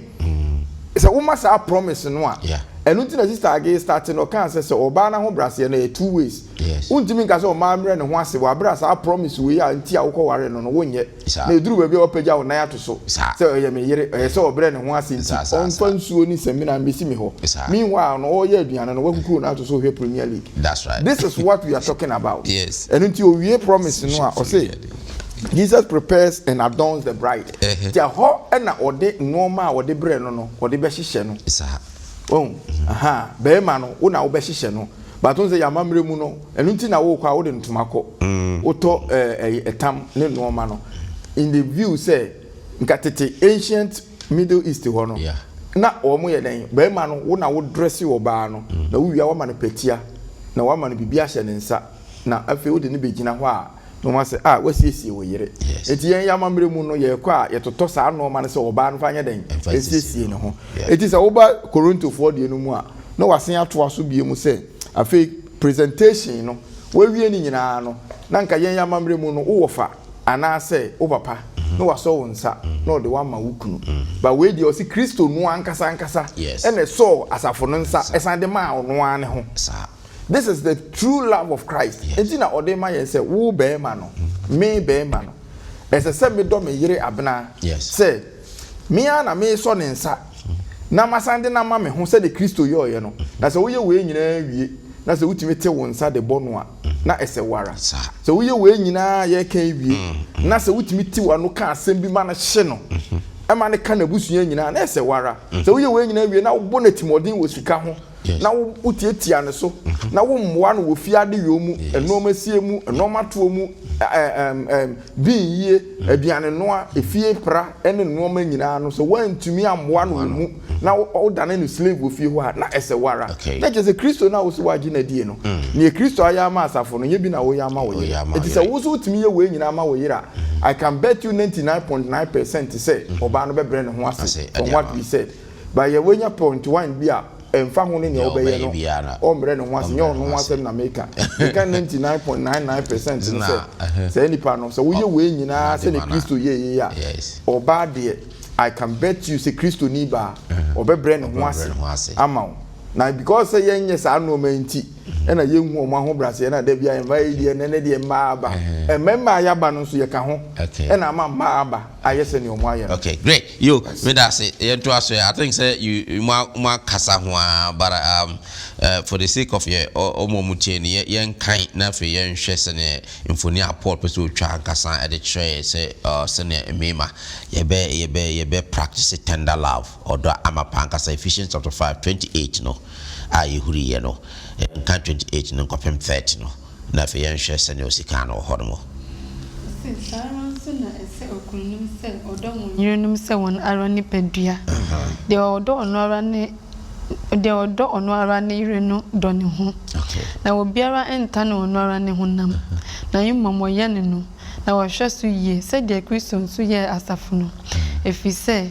Sɛ woma saa promise no a, ɛno nti na Sister Agee starte no, ɔkaa sɛ, sɛ ɔbaa no ahobrɛaseɛ no, ɛyɛ two ways. Wontumi nka sɛ ɔmaa mmrɛ ne ho ase wɔ aberɛ a saa promise wei a nti a wokɔwaree no no, wonyɛ. Na ɛduru baabi a wapagya wo nan ato so sɛ ɔyɛ me yere, ɛyɛ sɛ ɔbrɛ ne ho ase nti ɔmfa nsuo ne samina mmɛsi me hɔ. Meanwhile no ɔreyɛ aduane no wakukuru no ato so rehwɛ Premier League. This is what we are talking about. Ɛno nti ɔwie promise no a ɔse Jesus prepares and adorns the bride. Nti ɛhɔ na ɔde nnoɔma a ɔde brɛ no no ɔde bɛhyehyɛ no. Wahu? Ahaa, barima no wo na wobɛhyehyɛ no. But wohu sɛ yɛn amammerɛ mu no, ɛno nti na wokɔ a wode ntoma kɔ. Wotɔ ɛɛ ɛtam ne nnoɔma no in the view sɛ nka tete ancient middle east hɔ no na wɔn yɛ dɛn? Barima no wo na wo dresse ɔbaa no na wo wie a woama no patia na woama no biribi ahyɛ ne nsa na afei wode no bɛgyina hɔ a na wɔn asɛ ah wasiesie wo yere. Eti yɛn yɛ amammerɛ mu no yɛkɔ a yɛtotɔ saa nnoɔma no sɛ ɔbaa no fa nyɛ dɛn? Nsiesie ne ho. Eti sɛ woba Korintofoɔ deɛ no mu a na wasen atoa so bio mu sɛ afei presentation no wawie ne nyinaa no na nka yɛn amammerɛ mu no wo wɔfa anaasɛ wo papa na wasɔ wo nsa na ɔde wo ama wo kunu. But wei deɛ ɔse Kristo no ankasa ankasa ɛna ɛsɔɔ asafo no nsa ɛsan de maa ɔno ara ne ho. This is the true love of Christ. Enti na ɔde ma yɛn sɛ wo barima no, me barima no, ɛsɛ sɛ medɔ me yere abena sɛ Me ara na meresɔ ne nsa na masan de no ama me ho sɛdeɛ Kristo yɔeɛ no. Na sɛ woyɛ wei nyinaa wie, na sɛ wotumi te wo nsa de bɔ no a, na ɛsɛ wo ara. Sɛ woyɛ wei nyinaa a yɛreka yi wie, na sɛ wotumi te w'ano ka asɛm bi ma no hye no, ma no ka n'abusua nyinaa a, na ɛsɛ wo ara. Sɛ woyɛ wei nyinaa wie na wobɔ no atirimuɔden wɔ sika ho, na wotiatia ne so, na wommoa no wɔ fie adeyɔ mu, nnoɔma sie mu, nnoɔma toɔ mu, bin yie, aduane noa, efie pra ne nnoɔma nyinaa no, sɛ woantumi ammoa no wɔ mu na wodane no slave wɔ fie hɔ a, na ɛsɛ wo ara. Na kyerɛ sɛ Kristo no a wose woagye no adie no, neɛ Kristo ayɛ ama asafo no, nyɛ bi na woyɛ ama wo yere. Enti sɛ wo nso wotumi yɛ wei nyinaa ma wo yere a, I can bet you 99.9% sɛ ɔbaa no bɛbrɛ ne ho ase from what we said. But yɛ woanya point one bi a. Ɛmfa ho ne nea Deɛ wobɛyɛ ɔbɛyɛ no, biara no, ɔmmrɛ ne ho ase. ɔmmrɛ Nyɛ ne ɔno ho ho ase. asɛm na meka. Meka 99.99% no Na sɛ, saa nipa no, sɛ woyɛ wei nyinaa na de sɛdeɛ ma no a, Kristo yɛeɛ yi a, ɔbaa deɛ, I can bet you sɛ Kristoni baa, ɔbɛbrɛ ne ho Ɔbɛbrɛ ase ne ho ase. ama wo. Na because sɛ yɛnyɛ saa nnoɔma yi nti, ɛna yɛnhu wɔn ahobrɛaseɛ na da biara mmaa yi deɛ ɛnɛ ne deɛ mmaa aba. Mmarima a yɛaba no nso yɛka ho ɛna ama mmaa aba ayɛ sɛdeɛ wɔn ayɛ no. Okay, great. Yo, meda ase. Yɛntoa so ɛ. I think sɛ you mo mo akasa ho ara but um, uh, for the sake of yɛ ɔmo a ɔmo tie no yɛ yɛnkan na afei yɛnhwɛ sɛdeɛ mfoni a Paul pɛ sɛ ɔtwa ankasa de kyerɛ yɛ sɛ uh, sɛdeɛ mmarima yɛbɛ yɛbɛ yɛbɛ practice tender love ɔdɔ amapa ankasa Ephesians chapter 5 28 no a yɛhuriiɛ no, yɛnka 28 no nkɔpem 30 no, na afei yɛnhwɛ sɛdeɛ ɔsi kaa no wɔ hɔ nom. Ɔse, Saa ara nso na ɛsɛ okununom sɛ wɔdɔ wɔn yerenom sɛ wɔn ara nipadua. Deɛ ɔdɔ ɔno ara ne deɛ ɔdɔ ɔno ara ne yere no dɔ ne ho. Na obiara ntane ɔno ara ne honam, na mmom ɔyɛne no, na ɔhwɛ so yie, sɛdeɛ Kristo nso yɛɛ asafo no, ɛfiri sɛ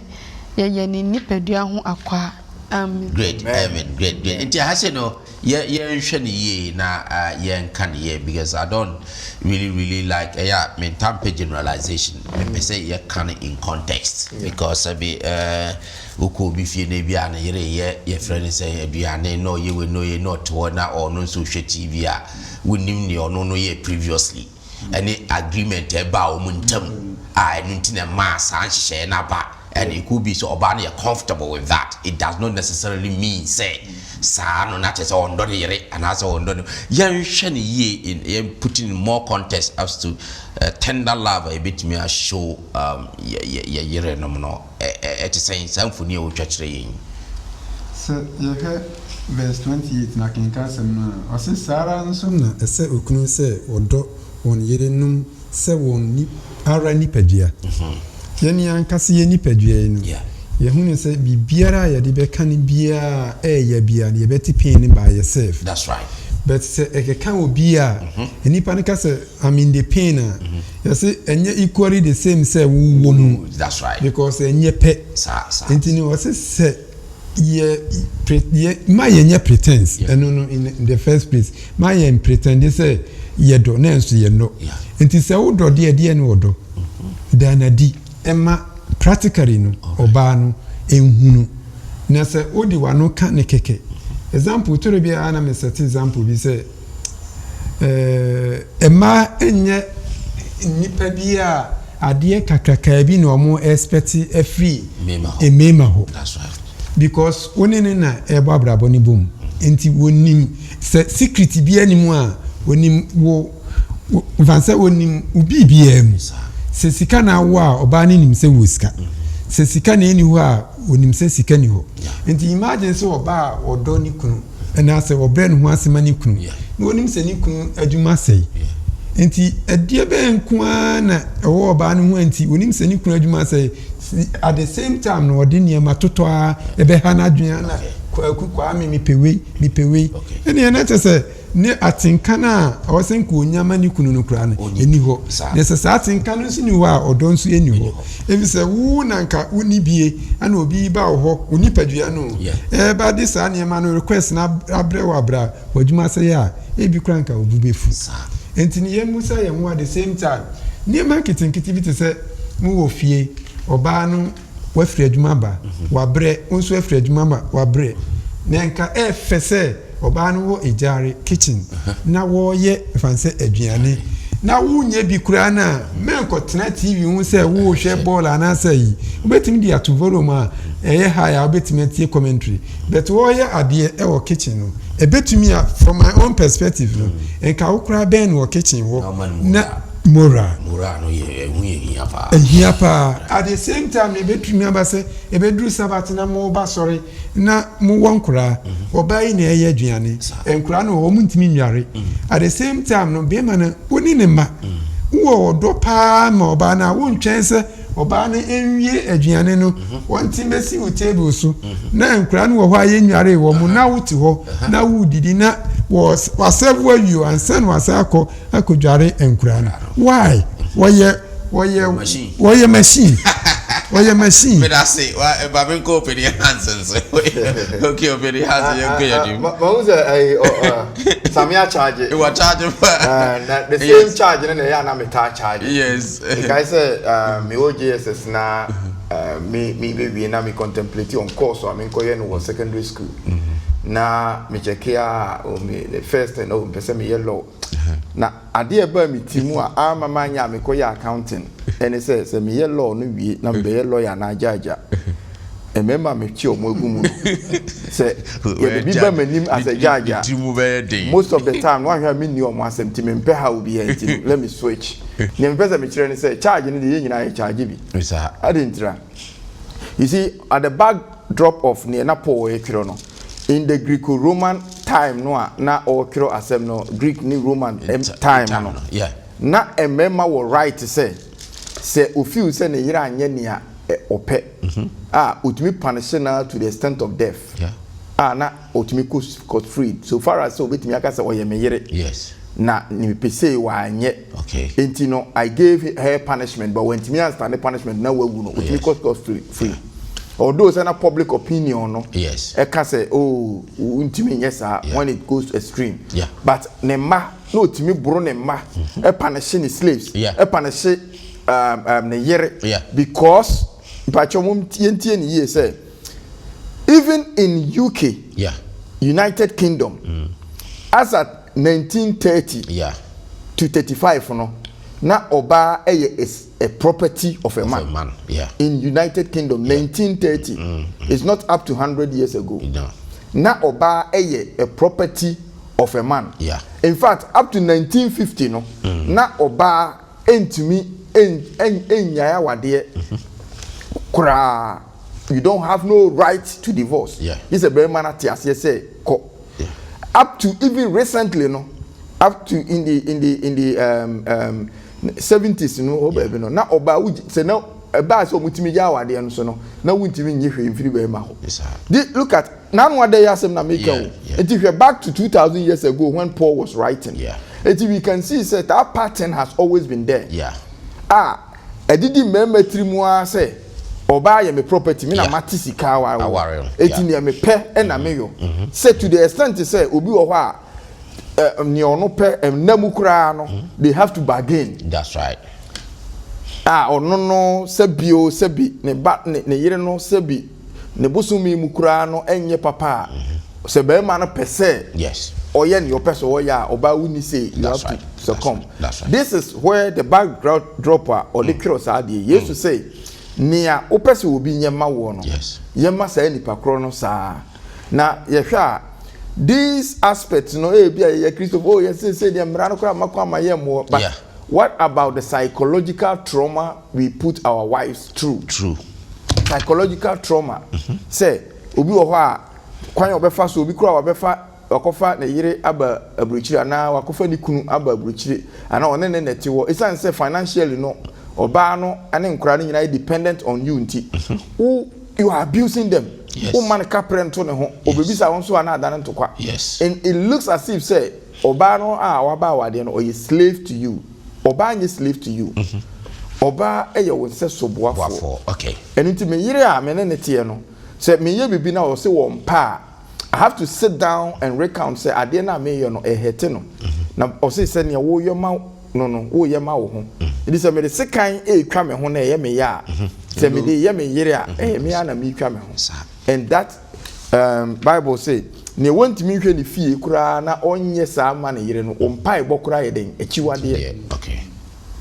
yɛyɛ ne nipadua ho akwaa. Amen. Great, amen, great, great. Nti aha sei no, yɛ yɛnhwɛ no yie na yɛnka no yie because I don't really really like ɛyɛ a mentaa mpɛ generalization. Mepɛ sɛ yɛka no in context because sɛbi ɛɛ wokɔ obi fie na ebi a ne yere yɛ yɛfrɛ no sɛ aduane na ɔyɛ wei na ɔyɛ na ɔte hɔ na ɔno nso hwɛ TV a wonim nea ɔno no yɛ previously. ɛne agreement a ɛbaa wɔn ntam a ɛno nti na ɛmaa saa nhyehyɛeɛ no aba and it could be sɛ ɔbaa no yɛ comfortable with that it does not necessarily mean sɛ saa no na kyerɛ sɛ ɔndɔ ne yere anaasɛ ɔndɔ ne yɛnhwɛ no yie in yɛn putting in more context as to uh, tender love a yɛbɛtumi ashow um, yɛ yɛ yɛ yerenom no Ɛte sɛn, saa mfoni a wotwa kyerɛ yɛn yi? Sɛ yɛhwɛ verse 28 no akenkan asɛm no a, ɔse, Saa ara nso na ɛsɛ okunu sɛ wɔdɔ wɔn yerenom sɛ wɔn ara nipadua. Yɛn ankasa yɛn nipadua yi no, yɛhunu sɛ biribiara a yɛde bɛka no biara a ɛyɛ biara no, yɛbɛte pain no by yourself. But sɛ ɛkɛka obi a, nnipa no ka sɛ, I'm in the pain a, yɛse ɛnyɛ equally the same sɛ wo wɔ mu. That's right. Because ɛnyɛ pɛ. Saa, saa. Nti no ɔse sɛ yɛ pre yɛ ma yɛnyɛ pretense ɛno no in the first place ma yɛn pretende sɛ yɛdɔ na nso yɛnnɔ. Nti sɛ wodɔ deɛ deɛ ne ɔdɔ da no adi ɛma practically no ɔbaa no nhunu na sɛ wode w'ano ka ne kɛkɛ example toro biara na me set example bi sɛ Eh, mmaa nyɛ nnipa bi a adeɛ kakrakaa bi na wɔn expect afiri mmarima hɔ. Because wo ne ne na ɛrebɔ abrabɔ no bom. Nti wɔnim sɛ secret bi anim a wɔnim wo nfa sɛ wɔnim wo biribiara mu. Sɛ sika na awo a ɔbaa no nim sɛ wɔ sika. Sɛ sika na ɛni hɔ a wɔnim sɛ sika ni hɔ. Nti imagine sɛ ɔbaa a ɔdɔ ne kunu. Anaasɛ ɔbrɛ ne ho ase ma ne kunu, na onim sɛ ne kunu adwuma asɛe. Nti ɛdeɛ bɛn nko ara na ɛwɔ ɔbaa no ho a nti onim sɛ ne kunu adwuma asɛe. At the same time no ɔde nneɛma totɔ ara ɛbɛha n'adwene na Kwaku Kwame mepɛ wei mepɛ wei. Ɛnneɛ na kyerɛ sɛ ne atenka no a ɔwɔ sɛ nka ɔnya ma ne kunu no koraa no ɛnni hɔ. Na sɛ saa atenka no nso nni hɔ a ɔdɔ nso nni hɔ. Efisɛ wo na nka wonni bie ɛna obi ba wo hɔ, wo nipadua no ɛreba de saa nneɛma no request no abrɛ wo abrɛ a w'adwuma asɛe a, ebi koraa nka wo bo bɛfu. Nti no yɛmmusa yɛn ho at the same time, nneɛma nketenkete bi te sɛ mowɔ fie, ɔbaa no wafiri adwuma aba, wabrɛ, wo nso afiri adwuma aba, wabrɛ. Na nka ɛfɛ sɛ ɔbaa no wɔ egyaare, kitchen, na wɔreyɛ mfa no sɛ aduane, na wonyɛ bi koraa no a, mɛnkɔtena TV ho sɛ worehwɛ bɔɔl anaasɛ ayi. Wobɛtumi de ato volume a ɛyɛ high a wobɛtumi atie commentary. But wɔreyɛ adeɛ wɔ kitchen no, ɛbɛtumi a, from my own perspective no, nka wo koraa bɛn no wɔ kitchen hɔ na moral. Moral no yɛ ɛho yɛ hia paa. Ɛhia paa. At the same time no, ɛbɛtumi aba sɛ ɛbɛduru Sabbath na moreba asɔre na mowɔ nkoraa, ɔbaa yi na ɛyɛ aduane, nkoraa no wɔn ntumi nnware. At the same time no, bɛrima no wo ne ne mma wowɔ ɔdɔ paa ma ɔbaa no a, wontwɛn sɛ ɔbaa no nwie aduane no, wɔnte mmɛsi wo table so na nkoraa no wɔ hɔ a yɛnnwaree wɔn na wote hɔ na wodidi na wɔasɛvo awie ansa na wɔasan akɔ akɔdware nkoraa no. Why? Wɔyɛ wɔyɛ wɔyɛ machine. Ɔyɛ machine. Medase wa ba me nkɔ Opedi Hans nso. Okay Opedi Hans yɛn kɔ yɛn nim. Ma hu sɛ ɛyi ɔ ɔ Sami akyagye. Wɔ charge pa. Na the same charge no na ɛyɛ a na me taa charge. Yes. Mekae sɛ me wɔ JSS na me me bɛ wie na me contemplate on course a me nkɔ yɛ no wɔ secondary school. Na me check a oh me the first thing oh mpɛ sɛ me yɛ law. Na adeɛ a ɛbaa me ti mu a amma manyɛ a mekɔyɛɛ accounting ne sɛ, sɛ meyɛ law no wie na mebɛyɛ lawyer anaa judge a, mmarima a mekye wɔn agu mu no, sɛ yɛde bi ba m'anim as a judge a, most of the time no woanhwɛ a menni wɔn asɛm nti mempɛ haw biara nti no let me switch. Nea mepɛ sɛ mekyerɛ ne sɛ charge no deɛ yɛn nyinaa yɛ charge bi. Adɛn ntira? You see, at the back drop of nea na Paul retwerɛ no, in the Greco-Roman time no a na ɔretwerɛ asɛm no, Greek ne Roman time no, na mmarima wɔ right sɛ, sɛ ofeel sɛ ne yere anyɛ nea ɔpɛ a, otumi punishe no ara to the extent of death, a na otumi kɔ scot free, so far as sɛ obetumi aka sɛ ɔyɛ me yere, na nea mepɛ sei wanyɛ. Okay. Enti no I gave her punishment but wantumi anstande punishment na wawu no otumi kɔ scot free free. Although sɛ na public opinion no Yes. ɛka sɛ oh wontumi nyɛ saa Yeah. when it goes to extreme. Yeah. But ne mma na otumi boro ne mma ɛpanishe ne slaves Yeah. ɛpanishe um, um, ne yere Yeah. because mpakyɛw mom yɛntie ne yie sɛ even in UK Yeah. United Kingdom as at 1930 Yeah. to 35 no na ɔbaa yɛ is a property of a Of man. a man. Yeah. In United Kingdom 1930 it's not up to 100 years ago. No. Na ɔbaa yɛ a property of a man. Yeah. In fact up to 1950 no na ɔbaa ntumi nnyae awadeɛ koraa. You don't have no right to divorce. Yeah. Gye sɛ barima no ate aseɛ sɛ kɔ. Yeah. Up to even recently no, up to in the in the in the um, um, 70s no hɔ baabi no, na ɔbaa wogye sɛ na ɛbaa sɛ wɔtumi gya awadeɛ no so no, na wontumi nye hwee mfiri barima hɔ. Yes, sir. Di, look at n'ano ada yi asɛm na meka o. Yeah. Nti hwɛ back to 2000 years ago when Paul was writing. Yeah. Nti we can see sɛ that pattern has always been there. Yeah. A ɛdidi mmarima tiri mu ara sɛ ɔbaa yɛ me property, me na Yeah. mate sika aware wo. Aware wo, Eti yeah. nea mepɛ na meyɔ. Sɛ to the extent sɛ obi wɔ hɔ a ɛ, nea ɔno pɛ nna mu koraa no, they have to bargain. That's right. A ɔno no sɛbi o sɛbi ne ba ne ne yere no sɛbi ne bosome mu koraa no ɛnyɛ papa a sɛ barima no pɛ sɛ Yes. ɔyɛ nea ɔpɛ sɛ ɔyɛ a ɔbaa wonni say you That's have right. to That's succumb. right. That's right. This is where the backdrop drop a ɔde twerɛ saa adeɛ yi. Yesu sɛ nea wopɛ sɛ obi nyɛ ma woɔ no Yes. yɛma saa nipa korɔ no saa. Na yɛhwɛ a these aspects no ebi a yɛyɛ Kristofo oh yɛsɛ sɛ deɛ mmara no koraa mma kwan ma yɛmmoɔ but Yeah. what about the psychological trauma we put our wives through? True. Psychological trauma sɛ obi wɔ hɔ a kwan a ɔbɛfa so obi koraa wabɛfa wakɔfa ne yere aba aburokyire anaa wakɔfa ne kunu aba aburokyire anaa ɔne ne na ɛte hɔ esiane sɛ financially no ɔbaa no ne nkwadaa no nyinaa yɛ dependent on you nti wo you are abusing them. Yes. Woma no kaprɛ nto ne ho obebisa wo nso a na adane ntokwa. Yes. And it looks as if sɛ ɔbaa no a waba awadeɛ no ɔyɛ slave to you. Ɔbaa nyɛ slave to you. Ɔbaa yɛ wo nsɛso boafoɔ. Boafoɔ, okay. Ɛno nti me yere a me ne no teɛ no, sɛ meyɛ biribi na ɔse wɔmpɛ a, I have to sit down and recount sɛ adeɛ no a meyɛ no ɛhɛte no. Na ɔse sɛ nea woyɛ ma no no, woyɛ ma wo ho. Nti sɛ mede sekan retwa me ho na ɛyɛ me ya a, sɛ mede reyɛ me yere a, ɛyɛ me ara na meretwa me ho. And that um, Bible say, nea wɔntumi nhwɛ ne fie koraa na ɔnyɛ saa ma ne yere no, wɔn mpaebɔ koraa yɛ dɛn? Akyiwadeɛ. Yeah, okay.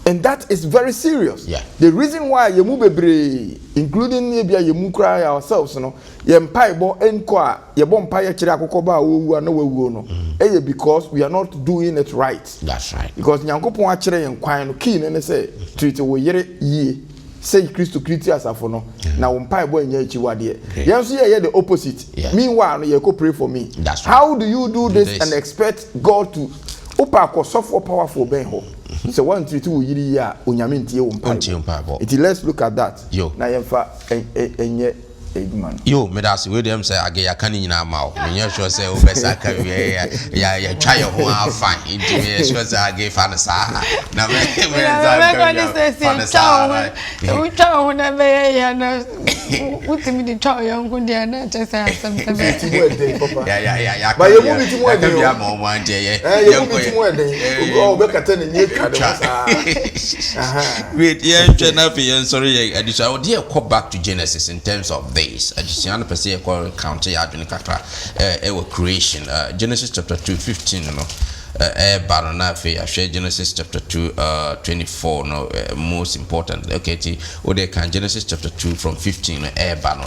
And that is very serious. Yeah. The reason why yɛn mu bebree, including ebi a yɛn mu koraa ourselves no, yɛn mpaebɔ nkɔ a yɛbɔ mpaeɛ kyerɛ akokɔ ba a ɔrewu a na wawuo no, ɛyɛ because we are not doing it right. That's right. Because Nyankopɔn akyerɛ yɛn kwan no, key no ne sɛ treat wo yere yie sɛ Kristo kriti asafo no, na wo mpaebɔ nyɛ akyiwadeɛ. Yɛn nso yɛyɛ the opposite. Yeah. Meanwhile no yɛkɔ pray for me. That's right. How do you do this, this. and expect God to wopɛ akɔsɔfoɔ powerful bɛn hɔ sɛ woantriti wo yere yie a Onyame ntie wo Ɔntie wo mpaebɔ. mpaebɔ. Nti let's look at that Yo. na yɛmfa ɛnyɛ. adwuma no. Yo, meda ase. Wei deɛ ɛm sɛ Age yɛaka ne nyinaa ama wo. Menyɛ sure sɛ wobɛsa aka bi. Yɛ yɛ yɛtwa yɛn ho ara fine. Nti meyɛ sure sɛ Age fa no saa. Na me me nsa nka Mɛka ne bi sɛ a, sɛ fa no etwa saa wo ara. ho, wotwa wo ho na ɛbɛyɛ yie a na wotumi de twa wo yɔnko deɛ a na kyerɛ sɛ asɛm sɛ bɛyɛ. Ti mu ɛden papa. Ya ya ya yɛaka Ba yɛn bi mu bi ti mu yɛaka ɛden bi o. ama wɔn nti ɛyɛ Ɛɛ yɛn mu yɛnkɔ bi ti yɛ. mu ɛden. Obi wɔ hɔ a ɔbɛkata n'ani atwa ne ho saa. Ahaa. Wait, yɛnhwɛ na afei yɛnsɔre yɛn adesua. Ɔde yɛ kɔ back to Genesis in terms of this. Adesua no pɛ sɛ yɛkɔ recount yɛ adwene kakra ɛwɔ creation. Genesis chapter 2, 15 no ɛɛba no na afei yɛahwɛ Genesis chapter 2, 24 no most important. Okay, ti wode kan Genesis chapter 2 from 15 no ɛɛba no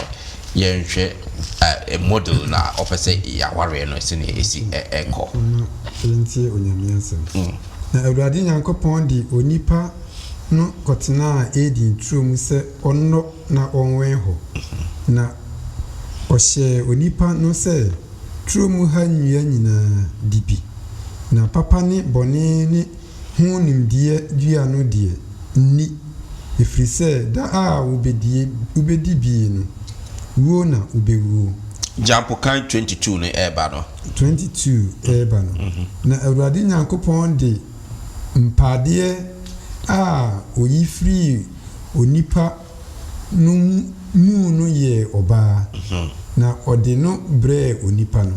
yɛnhwɛ model na ɔpɛ sɛ yɛawareɛ no sɛnea ɛsi ɛkɔ. Na yɛntie Onyame asɛm. Na Awurade Nyankopɔn de onipa no kɔtenaa Eden turo mu sɛ ɔnnɔ na ɔnwɛn hɔ. Na ɔhyɛɛ onipa no sɛ, Turo mu ha nnua nyinaa, di bi, na papa ne bɔne ne ho nimdeɛ dua no deɛ, nni, ɛfiri sɛ da a wobɛdie, wobɛdi bie no, wuo na wobɛwuo. Jump kan 22 no ɛreba no. 22 reba no, na Awurade Nyankopɔn de mpadeɛ a ɔyi firii onipa no mu no yɛɛ ɔbaa, na ɔde no brɛɛ onipa no.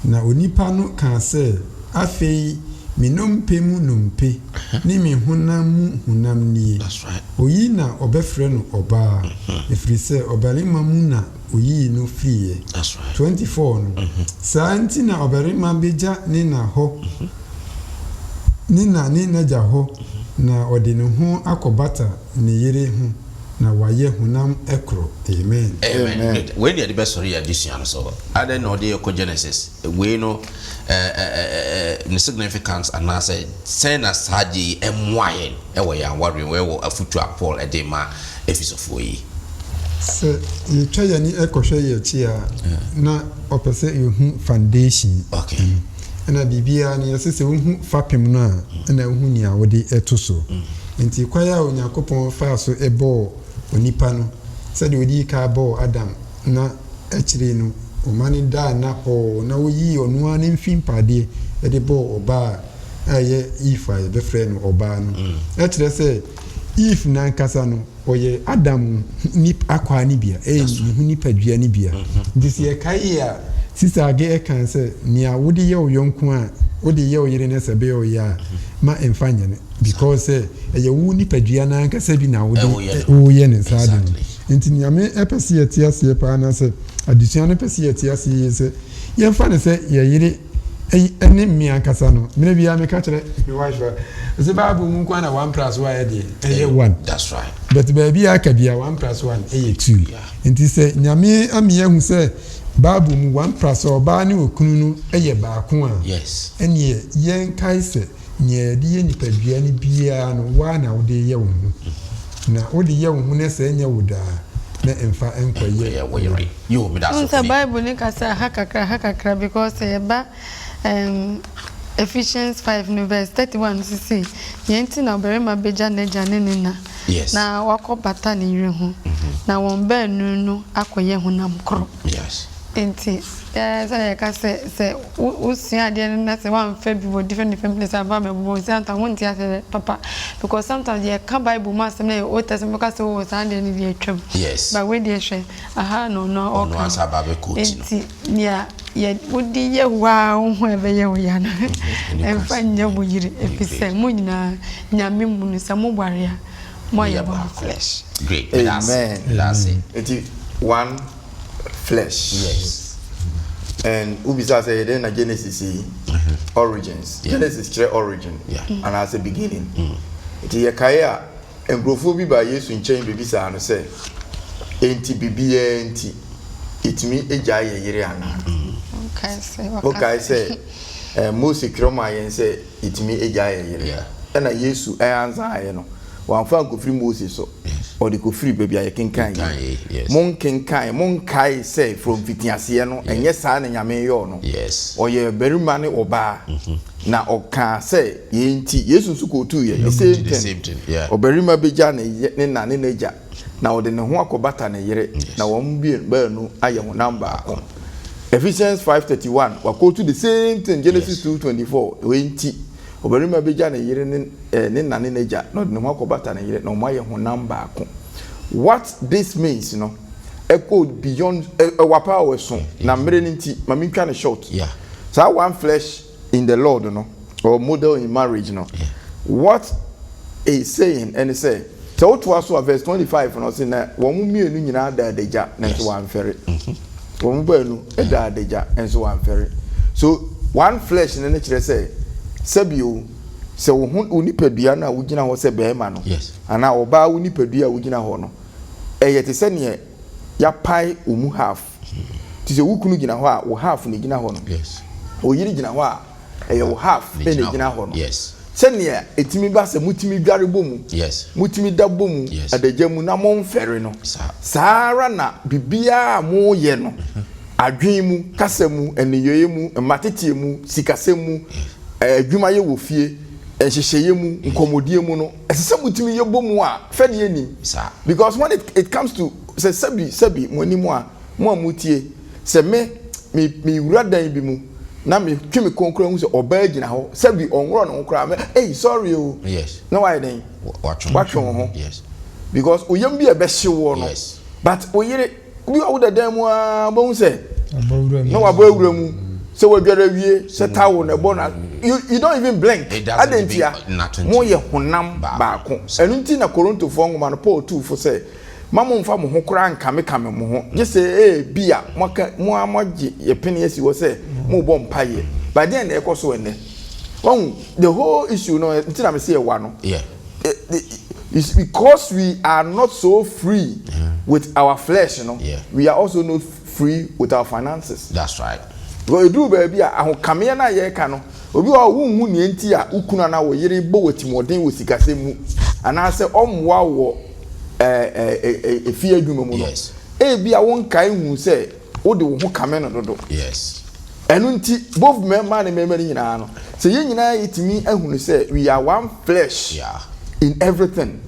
Na onipa no kaa sɛ, Afei me nnompe mu nnompe ne me honam mu honam nie, oyi na wɔbɛfrɛ no ɔbaa, ɛfiri sɛ ɔbarima mu na oyii no firiiɛ. 24 no, saa nti na ɔbarima bɛgya ne na hɔ, ne na ne n'agya hɔ, na ɔde ne ho akɔbata ne yere ho, na wɔayɛ honam koro. Amen. Amen. Good. Wei na yɛde bɛsɔre yɛn adesua no so. Adɛn na ɔde yɛn kɔ Genesis? Wei no, eh, eh, eh, ne significance anaasɛ sɛn na saa adeɛ yi mmoa yɛn wɔ yɛn awareɛ mu wɔ afotu a Paul de ma Efesofoɔ yi? Sɛ yɛtwa yɛn ani kɔhwɛ yɛn akyi a, na ɔpɛ sɛ yɛhu foundation no. Ɛna biribiara no, yɛse sɛ wohu fapem no a, ɛna wohu nea wode to so. Nti kwan a Onyankopɔn faa so bɔɔ onipa no, sɛdeɛ ɔdii kan bɔɔ Adam na akyire no ɔma no daa nna hɔɔ na ɔyii ɔno ara ne mfe mpadeɛ de bɔɔ ɔbaa a ɛyɛ Eve a yɛbɛfrɛ no ɔbaa no. Ɛkyerɛ sɛ Eve no ankasa no ɔyɛ Adam nip akwaa no bi a, ɛyɛ ne ho nipadua no bi a. Nti sɛ yɛkae yie a, Sista Age ɛkaa sɛ nea wode yɛ wo yɔnko a wode yɛ wo yere no sɛ ɛbɛyɛ wo ya a, ma ɛmfa nyɛ no because sɛ ɛyɛ wo nipadua no ankasa bi na wode woyɛ no saa de no. Nti nea me pɛ sɛ yɛte aseɛ paa anaasɛ adesua no pɛ sɛ yɛte aseɛ yie sɛ yɛmfa no sɛ yɛ yere ɛne me ankasa no mmerɛ biara meka kyerɛ me wife a sɛ bible mu nko na one plus one ɛdeɛ ɛyɛ one. That's right. But baabi a aka biara one plus one ɛyɛ two. Nti sɛ Nyame ama yɛahu sɛ bible mu one plus ɔbaa ne okunu no ɛyɛ baako a ɛneɛ yɛnkae sɛ Nea yɛde yɛ nipadua no biara no, wo ara na wode reyɛ wo ho. Na wode yɛ wo ho na sɛ ɛnyɛ wo daa, na mfa nkɔyɛ wo yere. Wohu sɛ Bible no ka sɛ ha kakra ha kakra because sɛ yɛba um Ephesians 5 no verse 31 no so sei, Yei nti na ɔbarima bɛgya n'agya ne ne na na wakɔbata ne yere ho, na wɔn baanu no akɔyɛ honam koro. Enti, sɛdeɛ yɛka sɛ, sɛ wosua adeɛ no na sɛ woamfa bi wɔ different different place amfa ammɛbobɔ wo nsa a, wonte aseɛ papa. Because sometimes yɛka Bible mu asɛm na ɛyɛ Old Testament, wobɛka sɛ oh saa deɛ no deɛ atwam. But wei deɛ hwɛ, aha na ɔno Ɔno ɔka ansa aba abɛquote no. Enti nea yɛ wode yɛ wo ara wo ho a ɛbɛyɛ wo ya no, ɛmfa nyɛ wo yere, ɛfiri sɛ mo nyinaa Nyame mu no, sɛ moware a, moayɛ one flesh. Great, meda ase, Amen. meda ase. Nti one flesh. Yes. And wobisa sɛ yɛdɛn na Genesis yi origins. Yeah. Genesis kyerɛ origin Yeah. anaasɛ beginning. Nti yɛkae a nkurɔfoɔ bi baa Yesu nkyɛn bɛbisaa no sɛ enti biribiara nti yɛtumi gyae yɛ yere anaa? Wokae sɛ waka Wokae sɛ eh, Mose twerɛ maa yɛn sɛ yɛtumi gyae yɛ yere. Yeah. Ɛna Yesu ansaeɛ no, wamfa ankɔfiri Mose so. Ɔde kɔfiri baabi a yɛkenkan yi. Monkenkan, monkae sɛ from mfitiaseɛ no, ɛnyɛ saa na Nyame yɔɔ no. Ɔyɛɛ barima ne ɔbaa, na ɔkaa sɛ yei nti, Yesu nso kootuu yɛ, the same thing. Ɔbarima bɛgya ne na ne n'agya, na ɔde ne ho akɔbata ne yere, na wɔn baanu ayɛ honam baako. Ephesians 5:31, waquote the same thing, Genesis 2:24. Wei nti ɔbarima bɛgya ne yere ne na ne n'agya na ɔde ne ho akɔbata ne yere na wɔn ayɛ honam baako. What this means no, ɛkɔ beyond ɛwɔ pa a wɔso na mmerɛ no nti ma mentwa ne short. Saa one flesh in the Lord no, or model in marriage no, what is saying ɛne sɛ wotoa so a, verse 25 no, ɔsɛ na wɔn mu mmienu nyinaa da adagya nanso wɔamfɛre. Wɔn mu baanu da adagya nso wɔamfɛre. So one flesh no ne kyerɛ sɛ, sɛbio, sɛ wo ho, wo nipadua no a wogyina hɔ sɛ bɛrima no anaa ɔbaa, wo nipadua a wogyina hɔ no, ɛyɛ te sɛ neɛ yɛapae wo mu half. Te sɛ wo kunu gyina hɔ a, wo half na gyina hɔ no. Wo yere gyina hɔ a, ɛyɛ wo half Ne ɛna gyina gyina hɔ no. Sɛnea ɛtumi ba sɛ mutumi dware bɔ mu, mutumi da bɔ mu adagya mu na momfɛre no, saa ara na biribiara a moyɛ no, adwen mu, kasa mu, nneyɔeɛ mu, mmateteɛ mu, sikasɛm mu, adwumayɛ wɔ fie, nhyehyɛeɛ mu, nkɔmmɔdie mu no, ɛsɛ sɛ mutumi yɛ bɔ mu a fɛdeɛ nim. Because when it comes to sɛ sɛbi sɛbi mo anim a mo a motie sɛ me wura dan bi mu na me twe me kɔn kura hu sɛ ɔbaa gyina hɔ, sɛbi, ɔnworɔ ne ho koraa, me ei, sorry o, na wayɛ den? Watwe. Watwe wo ho. Because oyam bi a ɛbɛhye woɔ no, but oyere bi a woda dan mu aa, wobɛhu sɛ abɔ wura mu. Na wabɔ awura mu sɛ wadware awie, sɛ towel na ɛbɔ na you don't even blink. It doesn't Adɛn ntia? even nothing to Mo you. yɛ honam Baako. baako. Ɛno nti na Korintofoɔ nwoma no, Paul tuufo sɛ ma mo nfa mo ho koraa nkamekame mo ho, gye sɛ ebi a moaka mo a moagye yɛpene asi hɔ sɛ mobɔ mpayɛ. But deɛn na ɛkɔ so ɛnnɛ? Wɔn the whole issue no nti na me se ɛwa no, it's because we are not so free with our flesh no, we are also not free with our finances. That's right. Because eduru baabi a ahokameɛ no a yɛreka no, obi wɔ hɔ a wonhu nea nti a wo kunu anaa wo yere bɔ wɔ timoɔden wɔ sikasɛm mu anaasɛ ɔmmoa wɔ ɛɛ ɛɛ efie adwuma mu no, ebi a wonkae hu sɛ wode wo ho kame no dodo. Ɛno nti both mmarima ne mmarima no nyinaa no, sɛ yɛn nyinaa yɛtumi ahunu sɛ we are one flesh in everything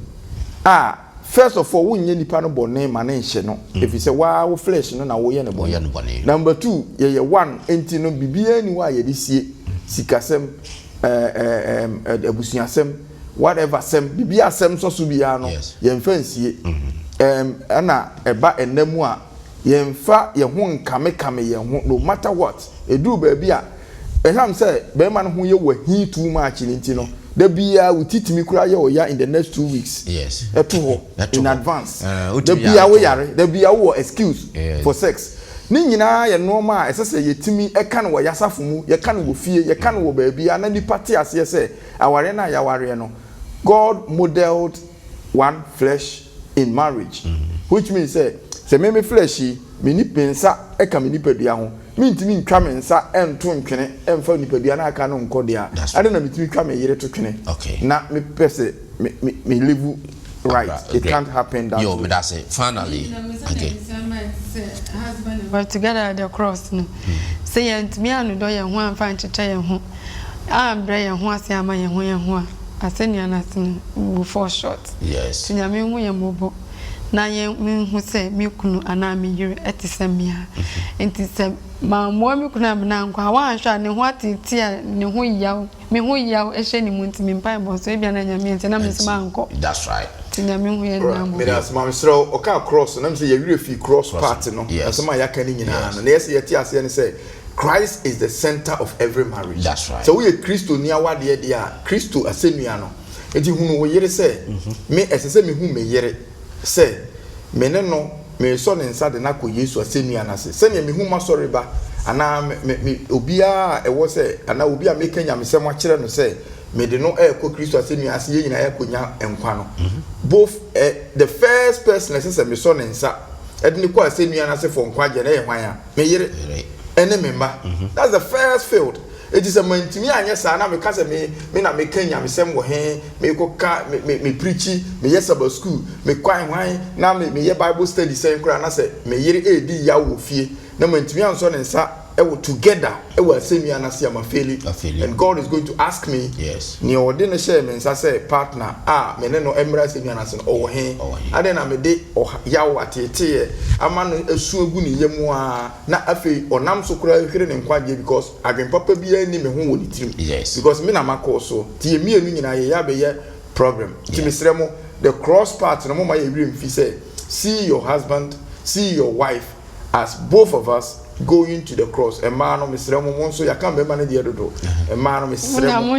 a, first of all, wonyɛ nipa no bɔne ma ne nhyɛ no, ɛfiri sɛ waa wo flesh no na woyɛ no Woyɛ bɔne. no bɔne. Number two, yɛyɛ one nti no, biribiara ni hɔ a yɛde sie, sikasɛm, ɛɛ ɛɛ abusuasɛm, whatever sɛm, biribiara asɛm sɔ so biara no, yɛmfa nsie. Ɛna ɛba ɛnɛ mu a, yɛmfa yɛn ho nkamekame yɛn ho no matter what. Eduru baabi a ɛham sɛ bɛrima no ho yɛ wɔ hi too much ne nti no, da biara wo titimi koraa yɛ ɔya in the next 2 weeks ɛto hɔ Ɛto in hɔ. advance. Wotumi Da yare biara to wo hɔ. yare, da biara wowɔ excuse for sex. Ne nyinaa yɛ nneɛma a ɛsɛ sɛ yɛtumi ɛka no wɔ yasafo mu, yɛka no wɔ fie, yɛka no wɔ baabi a na nipa te aseɛ sɛ awareɛ no a yɛawareɛ no, God modeled one flesh in marriage, which means sɛ me flesh yi, me ni me nsa ɛka me nipadua ho, mentumi ntwa me nsa ɛnto ntwene ɛmfa nipadua no aka no nkɔ deɛ a, That's ade na metumi twa me yere to twene na mepɛ sɛ me live right? It can't happen that Yo, way. me that's it. Finally. Okay. But together at the cross no, sɛ yɛntumi anodɔ yɛn ho amfa nkyekyɛ yɛn ho ambrɛ yɛn ho ase ama yɛn ho a, asɛnnua no ase no, we will fall short. Nti Nyame hu yɛn mmɔbɔ na yɛn menhu sɛ me kunu anaa me yere ɛte sɛ mmea. Nti sɛ mammoa me kunu amena nkɔ a, woanhwɛ a ne ho atete a, ne ho yaw, me ho yaw ɛhyɛ ne mu, nti me mpaebɔ so ebia na Nyame nti na me nso mankɔ. That's right. Nti Nyame hu yɛn nyinaa mmɔbɔ. Meda ase, maame. Serɛ ɔka cross na mesɛ yɛwerɛ fi cross part no. Asɛm a yɛaka no nyinaa no, na yɛsɛ yɛte aseɛ ne sɛ Christ is the center of every marriage. That's right. Sɛ woyɛ Kristo ni awadeɛ deɛ a, Kristo asɛnnua no nti hunu wo yere sɛ me, ɛsɛ sɛ mehu me yere sɛ me ne no meresɔ ne nsa de no akɔ Yesu asɛnnua no ase, sɛnea mehu m'asɔre ba anaa me obiara a ɛwɔ sɛ anaa obi a meka nyamesɛm akyerɛ no sɛ mede no ɛrekɔ Kristo asɛnnua ase, yɛn nyinaa yɛakɔnya nkwa no. Both the first person ɛsɛ sɛ mesɔ ne nsa ɛde ne kɔ asɛnnua no ase for nkwagyeɛ no ɛyɛ hwan a? Me yere ɛne me mma. That's the first field. Eti sɛ mantumi anyɛ saa na meka sɛ me na meka nyamesɛm wɔ he, mekɔka me preach, meyɛ Sabbath school, mekwan hwan na meyɛ Bible study sɛn koraa, na sɛ me yere ɛredi yaw wɔ fie na mantumi ansɔ ne nsa. Ɛwɔ together ɛwɔ asɛnnua no ase a ma faili Wafeeli. and God is going to ask me Yes. nea ɔde no hyɛɛ me nsa sɛ partner a me ne no mmra asɛnnua no ase no ɔwɔ he? Ɔwɔ he? Adɛn na mede ɔha yaw ateeteeɛ ama no asu agu ne yam ara na afei ɔnam so koraa hwere ne nkwagyeɛ because adwene papa biara nni me ho wɔ ne tirim Yes. because me na makɔɔ so nti yɛn mmienu nyinaa yɛyɛ abɛyɛ problem nti Yeah. mesrɛ mo the cross part no momma yɛn werɛ mfi sɛ see your husband see your wife As both of us going to the cross mmaa no mesrɛ mo mo nso yɛaka mmarima no deɛ dodo mmaa no mesrɛ mo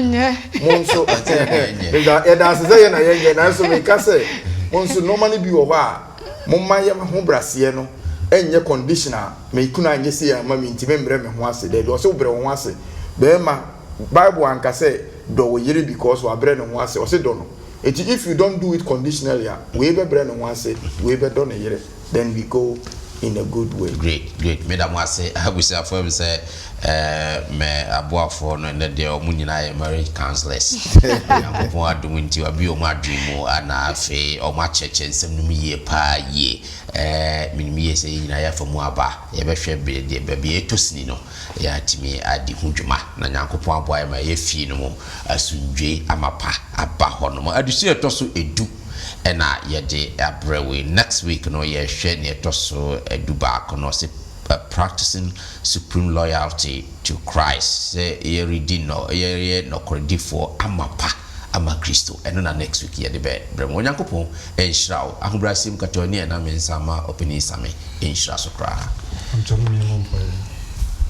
mo nso yɛda ase sɛ yɛ na yɛnyɛ nanso meka sɛ mo nso nneɛma no bi wɔ hɔ a momma yɛ ho braseɛ no ɛnyɛ condition a me kunu anyɛ sei ama me nti membrɛ me ho ase daabi ɔsɛ wobrɛ wo ho ase bɛrima bible anka sɛ dɔ wo yere because wabrɛ ne ho ase ɔse dɔ no eti if you don't do it conditionally a wei bɛbrɛ ne ho ase wei bɛdɔ ne yere Then we go in a good way. Great great meda mo ase abusuafoɔ ɛm sɛ eh, mɛ aboafoɔ no ɛnɛ deɛ ɔmo nyinaa yɛ marriage counsellors Nyankopɔn adom nti wabue ɔmo adwene mu ana afei ɔmo akyerɛkyerɛ nsɛm no mu yie paa yie eh, menim yie sɛ yɛn nyinaa yɛafa mu aba yɛbɛhwɛ bɛ deɛ baabi a ɛtɔ sini no yɛatumi adi ho dwuma na Nyankopɔn aboa yɛn ma yɛyɛ fie no mu asomdwoe amapa aba hɔ nom adesua ɛtɔ so edu ɛna yɛde abrɛ wo yi. Next week no yɛhwɛ nea ɛtɔ so dubaako no, ɔse Practicing Supreme Loyalty to Christ, sɛ yɛredi nɔ yɛyɛ nɔkoredifoɔ amapa ama Kristo. Ɛno na next week yɛde bɛbrɛ mo. Onyankopɔn nhyira wo. Ahobrɛaseɛ mu kata w'ani ɛna me nsa ma Ɔpanin Same nhyira so koraa. Mpakyɛw mom yɛmmɔ mpaeɛ.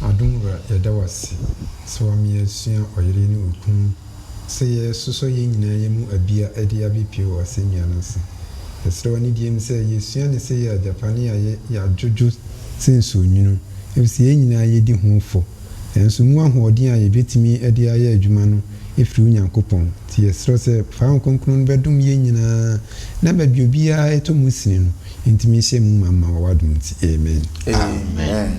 Adom Wura yɛda wo ase sɛ wama yɛasua ɔyere ne okunu Sɛ yɛresosɔ yɛn nyinaa yɛn mu abia de abepue wɔ asɛnnua no ase. Yɛsrɛ wo anidie mu sɛ yɛsua ne sɛ yɛ agyapane a yɛadwodwo sɛ nsuonwunu, efisɛ yɛn nyinaa yɛdi ho fɔ. Nanso mu ahoɔden a yɛbɛtumi de ayɛ adwuma no firi wo Nyankopɔn. Nti yɛsrɛ wo sɛ fa Honhom Kronkron no bɛdom yɛn nyinaa na baabi obiara tɔ mu sini no, ntumi nhyɛ mu ma ma wɔ w'adom nti. Amen. Amen.